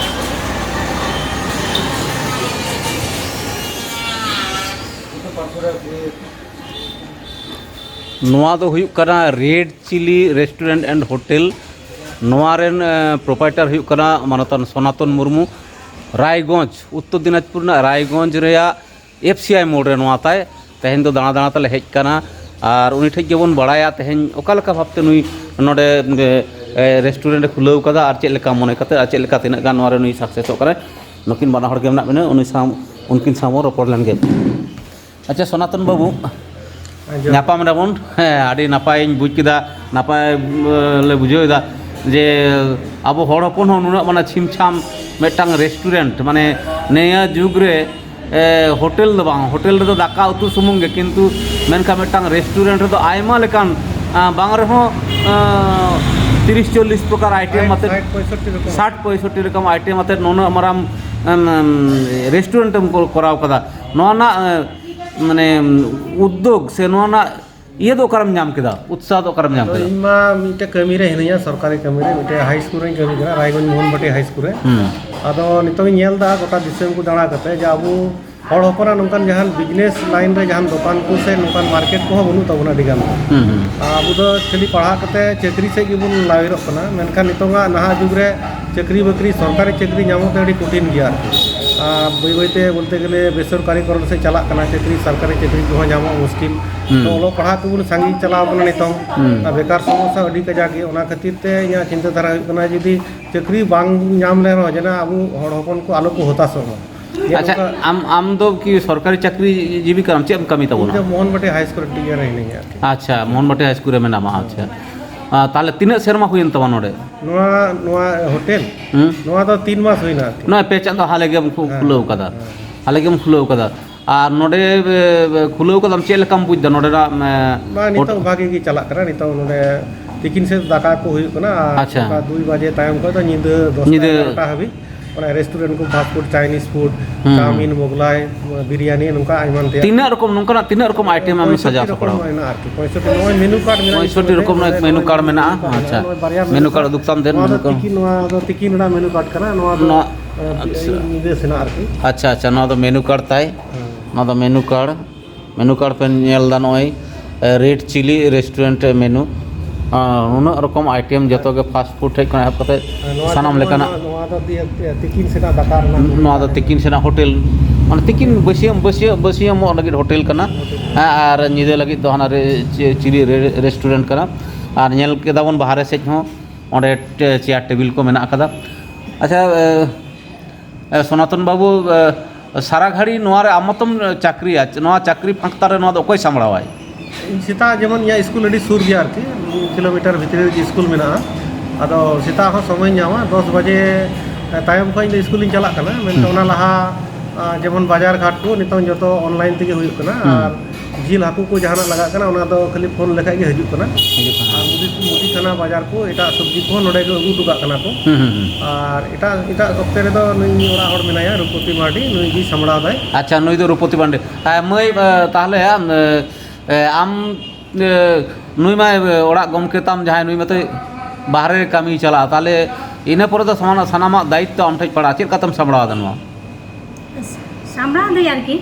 ᱱᱚᱣᱟ ᱫᱚ ᱦᱩᱭᱩᱜ ᱠᱟᱱᱟ ᱨᱮᱰ ᱪᱤᱞᱤ ᱨᱮᱥᱴᱩᱨᱮᱱᱴ ᱮᱱᱰ ᱦᱳᱴᱮᱞ᱾ ᱱᱚᱣᱟ ᱨᱮᱱ, ᱮ, ᱯᱨᱳᱯᱨᱟᱭᱴᱟᱨ ᱦᱩᱭᱩᱜ ᱠᱟᱱᱟ ᱢᱟᱱᱚᱛᱟᱱ ᱥᱚᱱᱟᱛᱚᱱ ᱢᱩᱨᱢᱩ᱾ ᱨᱟᱭᱜᱚᱸᱡᱽ, ᱩᱛᱛᱚᱨ ᱫᱤᱱᱟᱡᱽᱯᱩᱨ ᱨᱮᱱᱟᱜ ᱨᱟᱭᱜᱚᱸᱡᱽ ᱨᱮᱭᱟᱜ ᱮᱯᱷ ᱥᱤ ᱟᱭ ᱢᱳᱲ ᱨᱮ ᱱᱚᱣᱟ ᱛᱟᱭ᱾ ᱛᱮᱦᱮᱧ ᱫᱚ ᱫᱟᱬᱟ ᱫᱟᱬᱟ ᱛᱮᱞᱮ ᱦᱮᱡ ᱠᱟᱱᱟ᱾ ᱟᱨ ᱩᱱᱤ ᱴᱷᱮᱡ ᱜᱮᱵᱚᱱ ᱵᱟᱲᱟᱭᱟ ᱛᱮᱦᱮᱧ ᱚᱠᱟ ᱞᱮᱠᱟ ᱵᱷᱟᱵᱽᱛᱮ ᱱᱩᱭ ᱱᱚᱰᱮ, ᱮ, ᱨᱮᱥᱴᱩᱨᱮᱱᱴ ᱮ ᱠᱷᱩᱞᱟᱹᱣ ᱠᱟᱫᱟ ᱟᱨ ᱪᱮᱫ ᱞᱮᱠᱟ ᱢᱚᱱᱮ ᱠᱟᱛᱮ ᱟᱨ ᱪᱮᱫ ᱞᱮᱠᱟ ᱛᱤᱱᱟᱹᱜ ᱜᱟᱱ ᱱᱚᱣᱟ ᱨᱮ ᱱᱩᱭ ᱥᱟᱠᱥᱮᱥᱚᱜ ᱠᱟᱱᱟᱭ᱾ ᱱᱩᱠᱤᱱ ᱵᱟᱱᱟ ᱦᱚᱲ ᱜᱮ ᱢᱮᱱᱟᱜ ᱵᱤᱱᱟ, ᱩᱱᱤ ᱥᱟᱶ, ᱩᱱᱠᱤᱱ ᱥᱟᱶ ᱵᱚᱱ ᱨᱚᱯᱚᱲ ᱞᱮᱱ ᱜᱮ᱾ ᱟᱪᱪᱷᱟ, ᱥᱚᱱᱟᱛᱚᱱ ᱵᱟᱹᱵᱩ, ᱧᱟᱯᱟᱢ ᱮᱱᱟᱵᱚᱱ᱾ ᱦᱮᱸ, ᱟᱹᱰᱤ ᱱᱟᱯᱟᱭᱤᱧ ᱵᱩᱡᱽ ᱠᱮᱫᱟ, ᱱᱟᱯᱟᱭ, ᱮ, ᱞᱮ ᱵᱩᱡᱷᱟᱹᱣ ᱮᱫᱟ ᱡᱮ ᱟᱵᱚ ᱦᱚᱲ ᱦᱚᱯᱚᱱ ᱦᱚᱸ ᱱᱩᱱᱟᱹᱜ ᱢᱟᱱᱮ ᱪᱷᱤᱢ ᱪᱷᱟᱢ ᱢᱤᱫᱴᱟᱝ ᱨᱮᱥᱴᱩᱨᱮᱱᱴ, ᱢᱟᱱᱮ ᱱᱤᱭᱟᱹ ᱡᱩᱜᱽ ᱨᱮ, ᱮ, ᱦᱳᱴᱮᱞ ᱫᱚ ᱵᱟᱝ, ᱦᱳᱴᱮᱞ ᱨᱮᱫᱚ ᱫᱟᱠᱟ ᱩᱛᱩ ᱥᱩᱢᱩᱝ ᱜᱮ, ᱠᱤᱱᱛᱩ ᱢᱮᱱᱠᱷᱟᱱ ᱢᱤᱫᱴᱟᱝ ᱨᱮᱥᱴᱩᱨᱮᱱᱴ ᱨᱮᱫᱚ ᱟᱭᱢᱟ ᱞᱮᱠᱟᱱ, ᱟ, ᱵᱟᱝ ᱨᱮᱦᱚᱸ, ᱟ, ᱛᱤᱨᱤᱥ ᱪᱚᱞᱞᱤᱥ ᱯᱨᱚᱠᱟᱨ ᱟᱭᱴᱮᱢ ᱟᱛᱮ, ᱥᱟᱴ ᱯᱚᱸᱭᱥᱚᱴᱴᱤ ᱨᱚᱠᱚᱢ᱾ ᱥᱟᱴ ᱯᱚᱸᱭᱥᱚᱴᱴᱤ ᱨᱚᱠᱚᱢ ᱟᱭᱴᱮᱢ ᱟᱛᱮ ᱱᱩᱱᱟᱹᱜ ᱢᱟᱨᱟᱝ, ᱮᱢ, ᱮᱢ, ᱨᱮᱥᱴᱩᱨᱮᱱᱴ ᱮᱢ ᱠᱚ-, ᱠᱚᱨᱟᱣ ᱠᱟᱫᱟ᱾ ᱱᱚᱣᱟ ᱨᱮᱱᱟᱜ, ᱮ, ᱢᱟᱱᱮ, ᱩᱫᱽᱫᱳᱜᱽ ᱥᱮ ᱱᱚᱣᱟ ᱨᱮᱱᱟᱜ ᱤᱭᱟᱹ ᱫᱚ ᱚᱠᱟᱨᱮᱢ ᱧᱟᱢ ᱠᱮᱫᱟ? ᱩᱛᱥᱟᱦᱚ ᱫᱚ ᱚᱠᱟᱨᱮᱢ ᱧᱟᱢ ᱟᱫᱚ ᱠᱮᱫᱟ? ᱤᱧ ᱢᱟ ᱢᱤᱫᱴᱮᱡ ᱠᱟᱹᱢᱤ ᱨᱮ ᱦᱤᱱᱟᱹᱧᱟ, ᱥᱚᱨᱠᱟᱨᱤ ᱠᱟᱹᱢᱤ ᱨᱮ, ᱢᱤᱫᱴᱮᱡ ᱦᱟᱭ ᱥᱠᱩᱞ ᱨᱮᱧ ᱠᱟᱹᱢᱤ ᱠᱟᱱᱟ, ᱨᱟᱭᱜᱚᱸᱡᱽ ᱢᱳᱦᱚᱱ ᱵᱟᱴᱤ ᱦᱟᱭ ᱥᱠᱩᱞ ᱨᱮ᱾ ᱦᱩᱸ᱾ ᱟᱫᱚ ᱱᱤᱛᱚᱝ ᱤᱧ ᱧᱮᱞ ᱮᱫᱟ ᱜᱚᱴᱟ ᱫᱤᱥᱚᱢ ᱠᱚ ᱫᱟᱬᱟ ᱠᱟᱛᱮ ᱡᱮ ᱟᱵᱚ ᱦᱚᱲ ᱦᱚᱯᱚᱱᱟᱜ ᱱᱚᱝᱠᱟᱱ ᱡᱟᱦᱟᱱ ᱵᱤᱡᱽᱱᱮᱥ ᱞᱟᱭᱤᱱ ᱨᱮ ᱡᱟᱦᱟᱱ ᱫᱚᱠᱟᱱ ᱠᱚ ᱥᱮ ᱱᱚᱝᱠᱟᱱ ᱢᱟᱨᱠᱮᱴ ᱠᱚᱦᱚᱸ ᱵᱟᱹᱱᱩᱜ ᱛᱟᱵᱚᱱᱟ ᱟᱹᱰᱤ ᱜᱟᱱ᱾ ᱦᱩᱸ, ᱦᱩᱸ᱾ ᱟᱨ ᱟᱵᱚ ᱫᱚ ᱠᱷᱟᱹᱞᱤ ᱯᱟᱲᱦᱟᱜ ᱠᱟᱛᱮ ᱪᱟᱹᱠᱨᱤ ᱥᱮᱫ ᱜᱮᱵᱚᱱ ᱞᱟᱣᱮᱨᱚᱜ ᱠᱟᱱᱟ, ᱢᱮᱱᱠᱷᱟᱱ ᱱᱤᱛᱚᱝᱟᱜ ᱱᱟᱦᱟᱜ ᱡᱩᱜᱽ ᱨᱮ ᱪᱟᱹᱠᱨᱤ ᱵᱟᱹᱠᱨᱤ, ᱥᱚᱨᱠᱟᱨᱤ ᱪᱟᱹᱠᱨᱤ ᱧᱟᱢᱚᱜ ᱛᱮ ᱟᱹᱰᱤ ᱠᱚᱴᱷᱤᱱ ᱜᱮᱭᱟ ᱟᱨᱠᱤ᱾ ᱟᱨ ᱵᱟᱹᱭ ᱵᱟᱹᱭᱛᱮ ᱵᱚᱞᱛᱮ ᱜᱮᱞᱮ ᱵᱮᱥᱚᱨᱠᱟᱨᱤ ᱠᱚᱨᱚᱱ ᱥᱮᱫ ᱪᱟᱞᱟᱜ ᱠᱟᱱᱟ, ᱪᱟᱹᱠᱨᱤ ᱥᱚᱨᱠᱟᱨᱤ ᱪᱟᱹᱠᱨᱤ ᱠᱚᱦᱚᱸ ᱧᱟᱢᱚᱜ ᱢᱩᱥᱠᱤᱞ᱾ ᱦᱩᱸ᱾ ᱛᱚ ᱚᱞᱚᱜ ᱯᱟᱲᱦᱟᱜ ᱛᱮᱵᱚᱱ ᱥᱟᱺᱜᱤᱧ ᱪᱟᱞᱟᱣ ᱠᱟᱱᱟ ᱱᱤᱛᱚᱝ᱾ ᱦᱩᱸ᱾ ᱟᱨ ᱵᱮᱠᱟᱨ ᱥᱚᱢᱚᱥᱥᱟ ᱟᱹᱰᱤ ᱠᱟᱡᱟᱠ ᱜᱮ, ᱚᱱᱟ ᱠᱷᱟᱹᱛᱤᱨ ᱛᱮ ᱤᱧᱟᱹᱜ ᱪᱤᱱᱛᱟᱹ ᱫᱷᱟᱨᱟ ᱦᱩᱭᱩᱜ ᱠᱟᱱᱟ ᱡᱩᱫᱤ ᱪᱟᱹᱠᱨᱤ ᱵᱟᱝ ᱧᱟᱢ ᱞᱮ ᱨᱮᱦᱚᱸ ᱡᱮᱱᱚ ᱟᱵᱚ ᱦᱚᱲ ᱦᱚᱯᱚᱱ ᱠᱚ ᱟᱞᱚ ᱠᱚ ᱦᱚᱛᱟᱥᱚᱜ ᱢᱟ᱾ ᱡᱮ ᱟᱪᱪᱷᱟ, ᱱᱚᱝᱠᱟ ᱟᱢ, ᱟᱢ ᱫᱚ ᱠᱤ ᱥᱚᱨᱠᱟᱨᱤ ᱪᱟᱹᱠᱨᱤ ᱡᱤᱵᱤ ᱠᱟᱱᱟᱢ? ᱪᱮᱫ ᱮᱢ ᱠᱟᱹᱢᱤ ᱛᱟᱵᱚᱱᱟ? ᱤᱧ ᱫᱚ ᱢᱳᱦᱚᱱ ᱵᱟᱴᱤ ᱦᱟᱭ ᱥᱠᱩᱞ ᱨᱮ ᱴᱤᱪᱟᱨ ᱨᱮ ᱦᱤᱱᱟᱹᱧᱟ ᱟᱨᱠᱤ᱾ ᱟᱪᱪᱷᱟ, ᱢᱳᱦᱚᱱ ᱵᱟᱴᱤ ᱦᱟᱭ ᱥᱠᱩᱞ ᱨᱮ ᱢᱮᱱᱟᱢᱟ, ᱟᱪᱪᱷᱟ᱾ ᱟᱨ ᱛᱟᱦᱚᱞᱮ ᱛᱤᱱᱟᱹᱜ ᱥᱮᱨᱢᱟ ᱦᱩᱭᱮᱱ ᱛᱟᱢᱟ ᱱᱚᱰᱮ? ᱱᱚᱣᱟ, ᱱᱚᱣᱟ ᱦᱳᱴᱮᱞ? ᱦᱩᱸ? ᱱᱚᱣᱟ ᱫᱚ ᱛᱤᱱ ᱢᱟᱥ ᱦᱩᱭᱱᱟ ᱟᱨᱠᱤ᱾ ᱱᱚᱜᱼᱚᱭ ᱯᱮ ᱪᱟᱸᱫᱚ ᱦᱟᱞᱮ ᱜᱮᱢ ᱠᱷᱩ-, ᱦᱮᱸ, ᱠᱷᱩᱞᱟᱹᱣ ᱠᱟᱫᱟ᱾ ᱦᱮᱸ᱾ ᱦᱟᱞᱮ ᱜᱮᱢ ᱠᱷᱩᱞᱟᱹᱣ ᱠᱟᱫᱟ᱾ ᱟᱨ ᱱᱚᱰᱮ, ᱮ, ᱮ, ᱠᱷᱩᱞᱟᱹᱣ ᱠᱟᱫᱟᱢ, ᱪᱮᱫ ᱞᱮᱠᱟᱢ ᱵᱩᱡᱽ ᱫᱟ ᱱᱚᱰᱮᱱᱟᱜ, ᱮ, ᱵᱟᱝ, ᱦᱳᱴ- ᱱᱤᱛᱚᱜ ᱵᱷᱟᱜᱮ ᱜᱮ ᱪᱟᱞᱟᱜ ᱠᱟᱱᱟ᱾ ᱱᱤᱛᱚᱜ ᱱᱚᱰᱮ ᱛᱤᱠᱤᱱ ᱥᱮᱫ ᱫᱟᱠᱟ ᱠᱚ ᱦᱩᱭᱩᱜ ᱠᱟᱱᱟ, ᱟᱨ ᱟᱪᱪᱷᱟ᱾ ᱚᱱᱠᱟ ᱫᱩᱭ ᱵᱟᱡᱮ ᱛᱟᱭᱚᱢ ᱠᱷᱚᱱ ᱫᱚ ᱧᱤᱫᱟᱹ ᱫᱚᱥᱴᱟ ᱧᱤᱫᱟᱹ ᱮᱜᱟᱨᱚᱴᱟ ᱦᱟᱹᱵᱤᱡ᱾ ᱚᱱᱟ ᱨᱮᱥᱴᱩᱨᱮᱱᱴ ᱠᱚ, ᱯᱷᱟᱥᱴ ᱯᱷᱩᱰ, ᱪᱟᱭᱱᱤᱡᱽ ᱯᱷᱩᱰ, ᱦᱩᱸ, ᱦᱩᱸ᱾ ᱪᱟᱣᱢᱤᱱ, ᱢᱳᱜᱽᱞᱟᱭ, ᱵᱤᱨᱭᱟᱱᱤ, ᱱᱚᱝᱠᱟ ᱮᱢᱟᱱ ᱛᱮᱭᱟᱜ᱾ ᱛᱤᱱᱟᱹᱜ ᱨᱚᱠᱚᱢ, ᱱᱚᱝᱠᱟᱱᱟᱜ ᱛᱤᱱᱟᱹᱜ ᱨᱚᱠᱚᱢ ᱟᱭᱴᱮᱢ ᱮᱢ ᱯᱚᱸᱭᱥᱚᱴᱴᱤ ᱥᱟᱡᱟᱣ ᱨᱚᱠᱚᱢ ᱥᱟᱯᱲᱟᱣᱟ? ᱢᱮᱱᱟᱜᱼᱟ ᱟᱨᱠᱤ, ᱯᱚᱸᱭᱥᱚᱴᱴᱤ᱾ ᱱᱚᱜᱼᱚᱭ ᱢᱮᱱᱩ ᱠᱟᱨᱰ ᱢᱮᱱᱟᱜᱼᱟ, ᱯᱚᱸᱭᱥᱚᱴᱴᱤ ᱨᱚᱠᱚᱢ ᱱᱚᱜᱼᱚᱭ ᱢᱮᱱᱩ ᱠᱟᱨᱰ ᱢᱮᱱᱟᱜᱼᱟ᱾ ᱱᱚᱜᱼᱚᱭ ᱟᱪᱪᱷᱟ, ᱵᱟᱨᱭᱟ ᱢᱮᱱᱩ ᱢᱮᱱᱩ ᱠᱟᱨᱰ᱾ ᱠᱟᱨᱰ ᱩᱫᱩᱜ ᱛᱟᱢ ᱫᱮᱱ, ᱱᱚᱣᱟ ᱢᱮᱱᱩ ᱫᱚ ᱠᱟᱨᱰ᱾ ᱛᱤᱠᱤᱱ, ᱱᱚᱣᱟ ᱫᱚ ᱛᱤᱠᱤᱱ ᱨᱮᱱᱟᱜ ᱢᱮᱱᱩ ᱠᱟᱨᱰ ᱠᱟᱱᱟ, ᱱᱚᱣᱟ ᱫᱚ, ᱱᱚᱣᱟ, ᱮ, ᱟᱪᱪᱷᱟ᱾ ᱧᱤᱫᱟᱹ ᱥᱮᱱᱟᱜ ᱟᱨᱠᱤ᱾ ᱟᱪᱪᱷᱟ, ᱟᱪᱪᱷᱟ, ᱱᱚᱣᱟ ᱫᱚ ᱢᱮᱱᱩ ᱠᱟᱨᱰ᱾ ᱦᱮᱸ᱾ ᱱᱚᱣᱟ ᱫᱚ ᱢᱮᱱᱩ ᱠᱟᱨᱰ᱾ ᱢᱮᱱᱩ ᱠᱟᱨᱰ ᱯᱮ ᱧᱮᱞ ᱮᱫᱟ, ᱱᱚᱜᱼᱚᱭ, ᱮ, ᱨᱮᱰ ᱪᱤᱞᱤ ᱨᱮᱥᱴᱩᱨᱮᱱᱴ ᱢᱮᱱᱩ᱾ ᱟᱨ ᱱᱩᱱᱟᱹᱜ ᱨᱚᱠᱚᱢ ᱟᱭᱴᱮᱢ, ᱡᱚᱛᱚ ᱜᱮ ᱯᱷᱟᱥᱴ ᱯᱷᱩᱰ ᱴᱷᱮᱡ ᱠᱷᱚᱱ ᱮᱦᱚᱵ ᱠᱟᱛᱮ ᱦᱮᱸ, ᱱᱚᱣᱟ ᱥᱟᱱᱟᱢ ᱫᱚ, ᱞᱮᱠᱟᱱᱟᱜ᱾ ᱱᱚᱣᱟ, ᱱᱚᱣᱟ ᱫᱚ ᱛᱤ-, ᱛᱤᱠᱤᱱ ᱥᱮᱱᱟᱜ ᱫᱟᱠᱟ ᱨᱮᱱᱟᱜ ᱢᱮᱱᱩ ᱱᱚᱣᱟ ᱫᱚ ᱠᱟᱱᱟ᱾ ᱛᱤᱠᱤᱱ ᱥᱮᱱᱟᱜ ᱦᱳᱴᱮᱞ, ᱢᱟᱱᱮ ᱛᱤᱠᱤᱱ ᱵᱟᱹᱥᱭᱟᱹᱢ, ᱵᱟᱹᱥᱭᱟᱹᱢ, ᱵᱟᱹᱥᱭᱟᱹᱢᱚᱜ ᱞᱟᱹᱜᱤᱫ ᱦᱳᱴᱮᱞ ᱠᱟᱱᱟ᱾ ᱦᱳᱴᱮᱞ ᱠᱟᱱᱟ᱾ ᱦᱮᱸ, ᱟᱨ ᱧᱤᱫᱟᱹ ᱞᱟᱹᱜᱤᱫ ᱫᱚ ᱦᱟᱱᱟ ᱨᱮ-, ᱪᱤ-, ᱪᱤᱞᱤ ᱨᱮ-, ᱨᱮᱥᱴᱩᱨᱮᱱᱴ ᱠᱟᱱᱟ᱾ ᱟᱨ ᱧᱮᱞ ᱠᱮᱫᱟ ᱵᱚᱱ ᱵᱟᱦᱨᱮ ᱥᱮᱫ ᱦᱚᱸ ᱚᱸᱰᱮ ᱴᱮ-, ᱪᱮᱭᱟᱨ ᱴᱮᱵᱤᱞ ᱠᱚ ᱢᱮᱱᱟᱜ ᱟᱠᱟᱫᱟ᱾ ᱟᱪᱪᱷᱟ, ᱮ, ᱮ, ᱥᱚᱱᱟᱛᱚᱱ ᱵᱟᱹᱵᱩ, ᱮ, ᱥᱟᱨᱟ ᱜᱷᱟᱹᱲᱤ ᱱᱚᱣᱟ ᱨᱮ ᱟᱢ ᱢᱚᱛᱚᱢ ᱪᱟᱹᱠᱨᱤᱭᱟ, ᱱᱚᱣᱟ ᱪᱟᱹᱠᱨᱤ ᱯᱷᱟᱸᱠᱛᱟ ᱨᱮ ᱱᱚᱣᱟ ᱫᱚ ᱚᱠᱚᱭ ᱥᱟᱢᱵᱲᱟᱣᱟᱭ? ᱤᱧ ᱥᱮᱛᱟᱜ ᱡᱮᱢᱚᱱ ᱤᱧᱟᱹᱜ ᱥᱠᱩᱞ ᱟᱹᱰᱤ ᱥᱩᱨ ᱜᱮᱭᱟ ᱟᱨᱠᱤ, ᱢᱤᱫ ᱠᱤᱞᱳᱢᱤᱴᱟᱨ ᱵᱷᱤᱛᱨᱤ ᱨᱮᱜᱮ ᱥᱠᱩᱞ ᱢᱮᱱᱟᱜᱼᱟ᱾ ᱟᱫᱚ ᱥᱮᱛᱟᱜ ᱦᱚᱸ ᱥᱚᱢᱚᱭ ᱧᱟᱢᱟ, ᱫᱚᱥ ᱵᱟᱡᱮ ᱛᱟᱭᱚᱢ ᱠᱷᱚᱱ ᱤᱧ ᱫᱚ ᱥᱠᱩᱞᱤᱧ ᱪᱟᱞᱟᱜ ᱠᱟᱱᱟ, ᱢᱮᱱᱠᱷᱟᱱ ᱦᱩᱸ᱾ ᱚᱱᱟ ᱞᱟᱦᱟ, ᱟ, ᱡᱮᱢᱚᱱ ᱵᱟᱡᱟᱨ ᱜᱷᱟᱴ ᱠᱚ ᱱᱤᱛᱚᱝ ᱡᱚᱛᱚ online ᱛᱮᱜᱮ ᱦᱩᱭᱩᱜ ᱠᱟᱱᱟ᱾ ᱦᱩᱸ᱾ ᱟᱨ ᱡᱤᱞ ᱦᱟᱹᱠᱩ ᱠᱚ ᱡᱟᱦᱟᱱᱟᱜ ᱞᱟᱜᱟᱜ ᱠᱟᱱᱟ, ᱚᱱᱟ ᱫᱚ ᱠᱷᱟᱹᱞᱤ ᱯᱷᱳᱱ ᱞᱮᱠᱷᱟᱡ ᱜᱮ ᱦᱤᱡᱩᱜ ᱠᱟᱱᱟ᱾ ᱦᱤᱡᱩᱜ ᱠᱟᱱᱟ᱾ ᱟᱨ ᱢᱩᱫᱤ, ᱢᱩᱫᱤ ᱠᱷᱟᱱᱟ ᱵᱟᱡᱟᱨ ᱠᱚ, ᱮᱴᱟᱜ ᱥᱚᱵᱽᱡᱤ ᱠᱚᱦᱚᱸ ᱱᱚᱰᱮ ᱜᱮ ᱟᱹᱜᱩ ᱦᱚᱴᱚ ᱠᱟᱜ ᱠᱟᱱᱟ ᱠᱚ᱾ ᱦᱩᱸ, ᱦᱩᱸ, ᱦᱩᱸ᱾ ᱟᱨ ᱮᱴᱟᱜ, ᱮᱴᱟᱜ ᱚᱠᱛᱮ ᱨᱮᱫᱚ ᱱᱩᱭ ᱚᱲᱟᱜ ᱦᱚᱲ ᱢᱮᱱᱟᱭᱟ, ᱨᱩᱯᱚᱛᱤ ᱢᱟᱨᱰᱤ, ᱱᱩᱭ ᱜᱮ ᱥᱟᱢᱵᱲᱟᱣ ᱫᱟᱭ᱾ ᱟᱪᱪᱷᱟ, ᱱᱩᱭ ᱫᱚ ᱨᱩᱯᱚᱛᱤ ᱢᱟᱨᱰᱤ᱾ ᱮ, ᱢᱟᱹᱭ, ᱮ, ᱛᱟᱦᱞᱮ, ᱮ, ᱮ, ᱟᱢ, ᱮ, ᱱᱩᱭ ᱢᱟᱭ, ᱮ, ᱚᱲᱟᱜ ᱜᱚᱢᱠᱮ ᱛᱟᱢ ᱡᱟᱦᱟᱸᱭ, ᱱᱩᱭ ᱢᱟᱛᱚᱭ ᱵᱟᱦᱨᱮ ᱠᱟᱹᱢᱤᱭ ᱪᱟᱞᱟᱜᱼᱟ, ᱛᱟᱦᱞᱮ ᱤᱱᱟᱹ ᱯᱚᱨᱮ ᱫᱚ ᱥᱟᱱᱟᱢ-, ᱥᱟᱱᱟᱢᱟᱜ ᱫᱟᱭᱤᱛᱛᱚ ᱟᱢ ᱴᱷᱮᱡ ᱯᱟᱲᱟᱜᱼᱟ᱾ ᱪᱮᱫ ᱞᱮᱠᱟᱛᱮᱢ ᱥᱟᱢᱵᱲᱟᱣ ᱮᱫᱟ ᱱᱚᱣᱟ? ᱥᱟᱢᱵᱲᱟᱣ ᱫᱟᱹᱧ ᱟᱨᱠᱤ,